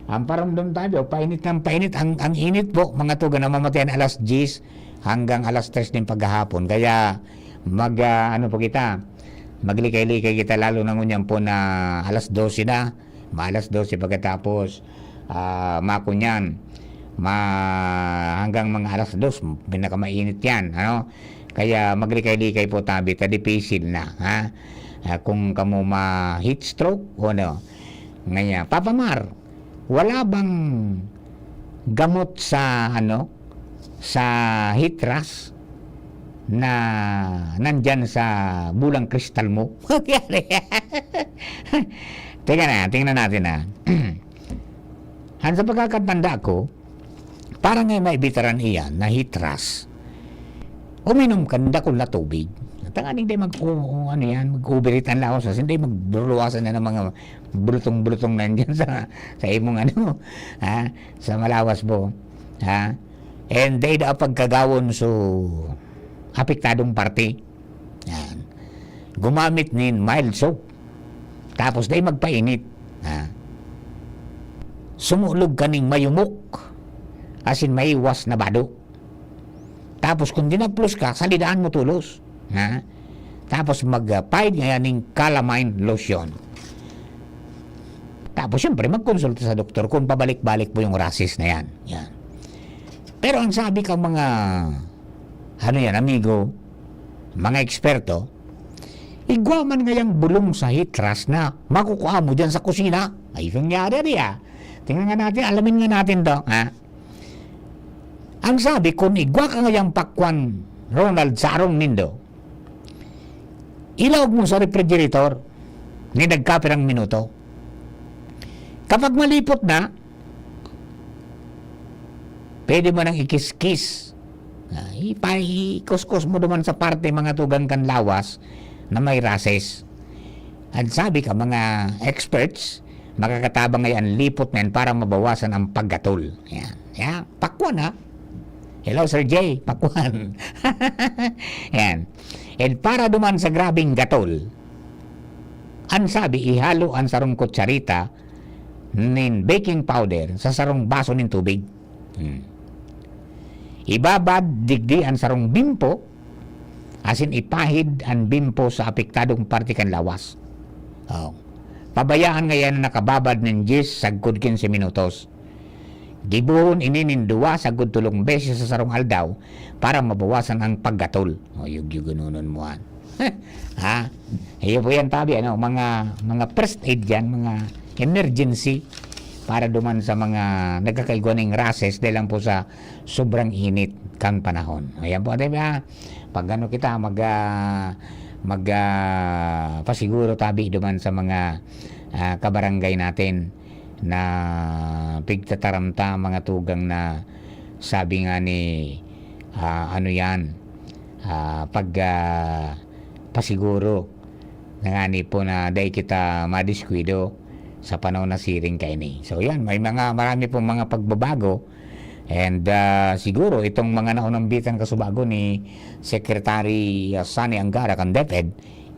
ang paramdam tayo, painit ng painit. Ang, ang init po, mga tuga, namamatean alas diyes hanggang alas tres din paghahapon. Kaya mag, ah, ano po kita, maglikay-likay kita lalo na ngunyan po na alas dose na, ma alas dose pagkatapos ah, makunyan, ma hanggang mga alas dos, pinakamainit yan, ano? Kaya maglikay-likay po tabi ta, dipisil na, ha? Ah, kung kamo ma-heat stroke o ano. Ngayon, Papa Mar, wala bang gamot sa, ano, sa heat rash na nandyan sa bulang kristal mo? Teka na, tingnan natin, ah. Han sa pagkakatanda ko, para nga maibitaran iyan na heat rash, uminom kan dakul na tubig. Tanganing di mag, o, o, ano yan, mag-overheat ang lawas, hindi magluluwasan na ng mga bulutong-bulutong nandyan sa, sa imong ano, ha, sa malawas mo. Ha? And dai daa pagkagawon so apektadong parte. Yan. Gumamit nin mild soap. Tapos dai magpainit. Ha? Sumulog kaning mayumok. Asin maiwas na bado. Tapos kung dinaplos ka, salidaan mo tulos. Ha? Tapos mag-applied ngayon ning calamine lotion. Tapos siyempre magkonsulta sa doktor kung pabalik-balik po yung rashes na yan. Yan. Pero ang sabi ka mga, ano yan, amigo, mga eksperto, igwa man ngayang bulong sa heat rash na makukuha mo dyan sa kusina. Ay, nangyari rin ah. Tingnan nga natin, alamin nga natin to, ha? Ang sabi, kung igwa ka ngayang pakwan, Ronald, sa arong nindo, ilaog mo sa refrigerator, ni nagkapirang minuto. Kapag malipot na, pwede mo nang ikiskis. Ah, ipa-, ikuskus mo naman sa parte mga tugang kan lawas na may rashes. At sabi ka, mga experts, makakatabang ay ang lipot na yan para mabawasan ang paggatol. Yan. Yan. Pakwan ha. Hello, Sir Jay. Pakwan. Yan. And para duman sa grabing gatol, ang sabi, ihalo ang sarong kutsarita nin baking powder sa sarong baso nin tubig. Hmm. Ibabad digdi ang sarong bimpo, asin ipahid ang bimpo sa apektadong parte kan lawas. Oh. Pabayaan ngayan na nakababad nin diyes sagkod kinse minutos. Gibohon ini nin duwa sagkod tolong beses sa sarong aldaw para mabawasan ang paggatol. O, yug-, yugunonon mo, an. Ha? Iyo po yan, tabi, ano, mga, mga first aid yan, mga emergency para duman sa mga nagkakaigwa ning rashes dahil lang po sa sobrang init kan panahon. Ayan po, tabi, ha? Pag ano kita, mag, ah, mag, ah, pasiguro tabi duman sa mga, ah, kabarangay natin. na pigtataram ta, mga tugang, na sabi nga ni, ah, ano yan, ah, pag, ah, pasiguro na ngani po na dai kita madiskuido sa panahon na siring kaini. So yan, may mga, marami pong mga pagbabago. And, ah, siguro itong mga naunambitan kasubago ni Secretary, ah, Sonny Angara kan DepEd,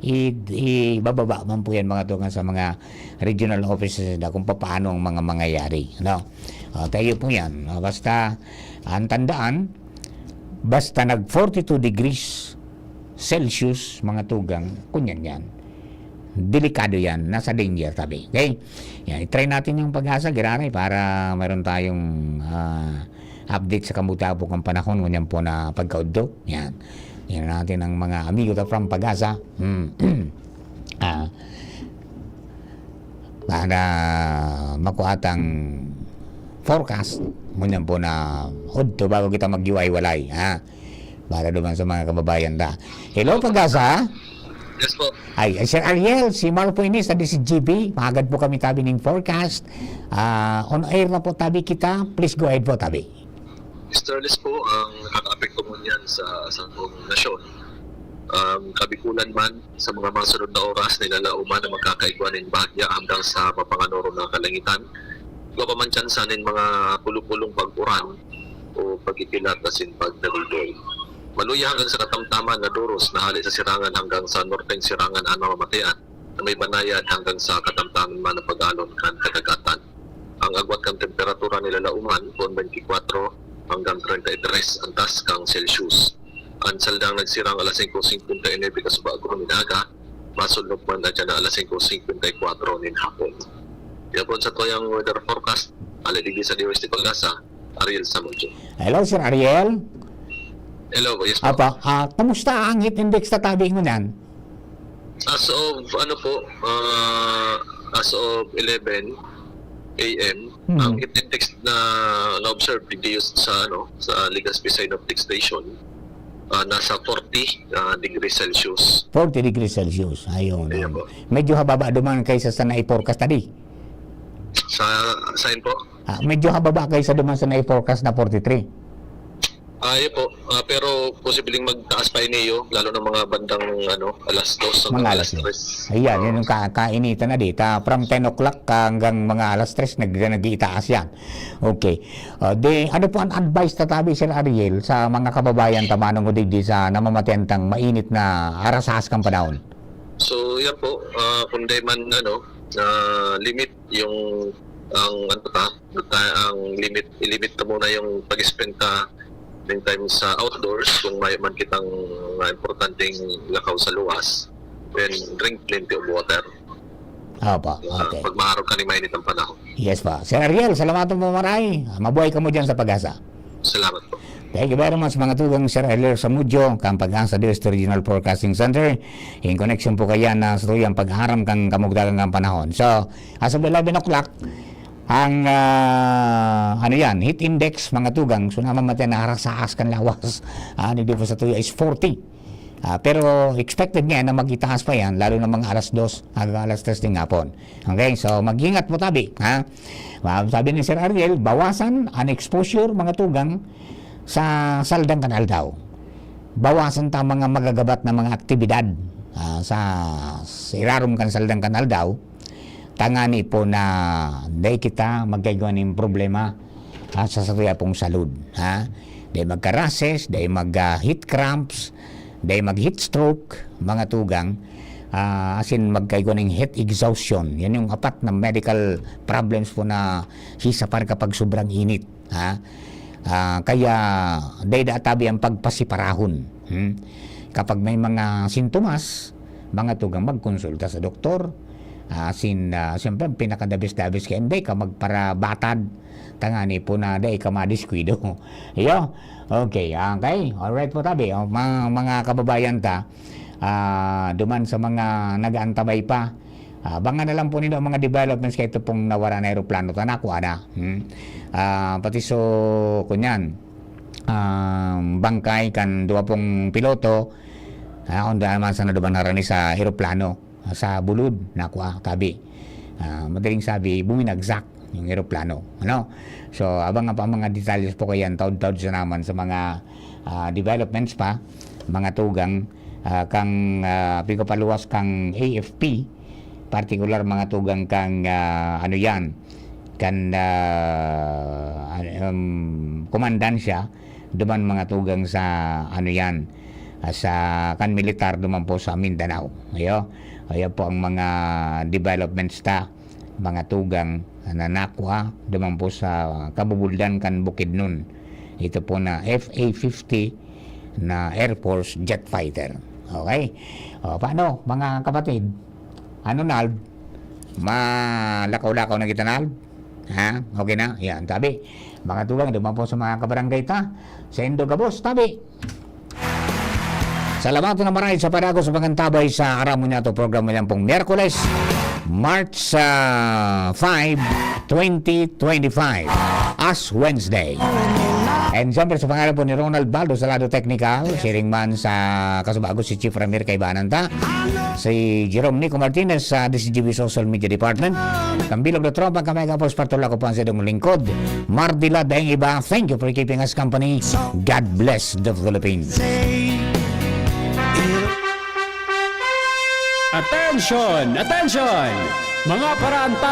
i-, ibababa man po yan, mga tugang, sa mga regional offices na kung papaano ang mga mangyayari, ano. Ah, tayo po yan. Ah, basta, ang tandaan, basta nag forty-two degrees Celsius, mga tugang, kunyan yan. Delikado yan. Nasa danger tabi. Okay? Yan, i-try natin yung Pag-asa, Giraray, para meron tayong, ah, update sa kamutapok ng panahon, ngunyan po na pagkaudto. Yan. Yan natin ang mga amigo ta from Pag-asa. Hmm. Ah, para makuha tang forecast, ngunyan po na udto bago kita mag-U I walay, ha? Para duman sa mga kababayan ta. Hello, Pag-asa? Yes po. Ay, ay, Sir Ariel, si Marpo Ines, sa D C G B. Mahagad po kami tabi ning forecast. Ah, on air na po tabi kita. Please go ahead po, tabi. Mister Liz po, ang nakakaapekto mo niyan sa, sa buong nasyon. Um, kabikulan man, sa mga masunod na oras, nilalauman na magkakaigwa nin bahagya hanggang sa mapanganoro na kalangitan. Igwa pa man tsansa nin mga pulupulong pag-uran o pagkikilat asin pagdaguldoy. Maluya hanggang sa katamtaman na doros na hali sa Sirangan hanggang sa norteng Sirangan an mamamatean, na may banayad hanggang sa katamtaman man na pag-alon kan kadagatan. Ang agwat kan temperatura nilalauman, poon twenty-four hanggang thirty-three antas kan Celsius. An saldang nagsirang alas singko singkwenta y nuebe kasubago nin aga, masunlok man na dyan na alas singko singkwenta y kuwatro nin hapon. Yapon sa tuyang weather forecast, ali digdi sa D O S T Pag-asa, Ariel Samudio. Hello, Sir Ariel. Hello, yes po. Apa, ah, kumusta ang heat index sa tabi mo niyan? As of, ano po, ah, as of eleven a.m., Mhm. ang heat index na na-observe digdi sa, ano, sa Legazpi Synoptic Station, ah, nasa forty, ah, degrees Celsius. Forty degrees Celsius. Ayun. Ayan po. Medyo hababa duman kaysa sa nai-forecast tadi. Sa, saan po? Ah, medyo hababa kaysa duman sa nai-forecast na forty-three. Ah, yun po. Ah, pero posibleng magtaas pa ini, lalo na mga bandang, ano, alas dos hanggang Mga alas alas dos. tres. Ayan, Oo. Yun yung ka kainitan na di. Ta, from ten o'clock hanggang mga alas tres, nag nag-iitaas yan. Okay. Ah, di, ano po ang advice ta tabi, Sir Ariel, sa mga kababayan ta manong digdi sa namamatean tang mainit na arasahas kan panahon? So, yan po, ah, kung di man, ano, na limit yung, ang, ano ta, ta-, ang limit, i-limit ta muna yung pag-spend ta ng time sa outdoors kung may man kitang mga importanteng lakaw sa luwas, then drink plenty of water. Opo, Ah, okay. Pag maaraw ka ni mainit ang panahon. Yes pa. Sir Ariel, salamat po maray. Mabuhay ka mo dyan sa Pag-asa. Salamat po. Thank you very much, mga tugang, Sir Ariel Samudio, kan Pag-asa District Regional Forecasting Center. In connection po kaya na sa tuyang pag-aram kan kamugdagan kan panahon. So, as of eleven o'clock, ang, ah, ano yan, heat index, mga tugang, so namamatean na harasaas kan lawas. Ah, ano di po sa tuyo is forty. Ah, pero expected nga na magitaas pa yan, lalo na mga alas dos hanggang alas tres ng hapon. Okay, so mag-ingat po tabi, ha? Ah, sabi ni Sir Ariel, bawasan ang exposure, mga tugang, sa saldang kan aldaw. Bawasan ta mga magagabat na mga aktibidad, ah, sa, sa irarom kan saldang kan aldaw. Tangani po na dai kita magkaigwa nin problema, ha, sa satuya pong salud, ha. Dai magka-rashes, dai mag, ah, heat cramps, dai mag-heat stroke, mga tugang, ah, asin magkaigwa ning heat exhaustion. Yan yung apat na medical problems po na sisapar kapag sobrang init, ha. Ah, kaya dai da tabi ang pagpasiparahon. Hmm? Kapag may mga sintomas, mga tugang, magkonsulta sa doktor. Ah, asin, ah, siyempre, ang pinakadabis-dabis kaya hindi ka magparabatad. Tangani po na dai ka madiskuido. Iyo. Okay, okay. Alright po tabi. O, mga, mga kababayan ta, ah, duman sa mga nag-aantabay pa, ah, abangan na lang po ninyo ang mga developments kay ito pong nawara na aeroplano. Tana ko, ana. Hmm? Ah, pati so, kunyan, ah, bangkay kan duwa pong piloto, ah, kung daan man sa naduman harani sa eroplano, ah, sa bulod, nakwa, tabi. Ah, madaling sabi, buminagsak. yung eroplano, ano? So, abang pa ang mga detalles po kayan, taud-taud sa naman sa mga, ah, developments pa, mga tugang, ah, kang, ah, pigpapaluwas kang A F P, partikular mga tugang kang, ah, ano yan, kan, ah, um, komandansya, duman mga tugang sa, ano yan, ah, sa kan militar duman po sa Mindanao. Ayo, ayo po ang mga developments ta, mga tugang na nakwa duman po sa kabubuldan kan Bukidnon. Ito po na F A fifty na Air Force jet fighter. Okay? O, paano, mga kapatid? Ano, Nald? Malakaw-lakaw na kita, Nald? Ha? Okay na? Yan, tabi. Mga tugang, duman po sa mga kabarangay ta. Sa Indo Gabos, tabi. Salamat na maray sa padagos sa pangantabay sa Aram Mo Niya to programa niyan pong Miyerkules, March, ah, five, twenty twenty-five, Ash Wednesday. And siyempre, sa pangalan po ni Ronald Baldo sa lado technical, siring man sa kasubago si Chief Ramir Kaibanan ta, si Jerome Nico Martinez sa D C G B Social Media Department, kan bilog na tropa, kamay kapos, partula ko po ang sidong lingkod, Mardila Daing Iba. Thank you for keeping us company. God bless the Philippines. Attention! Attention! Mga paraantabay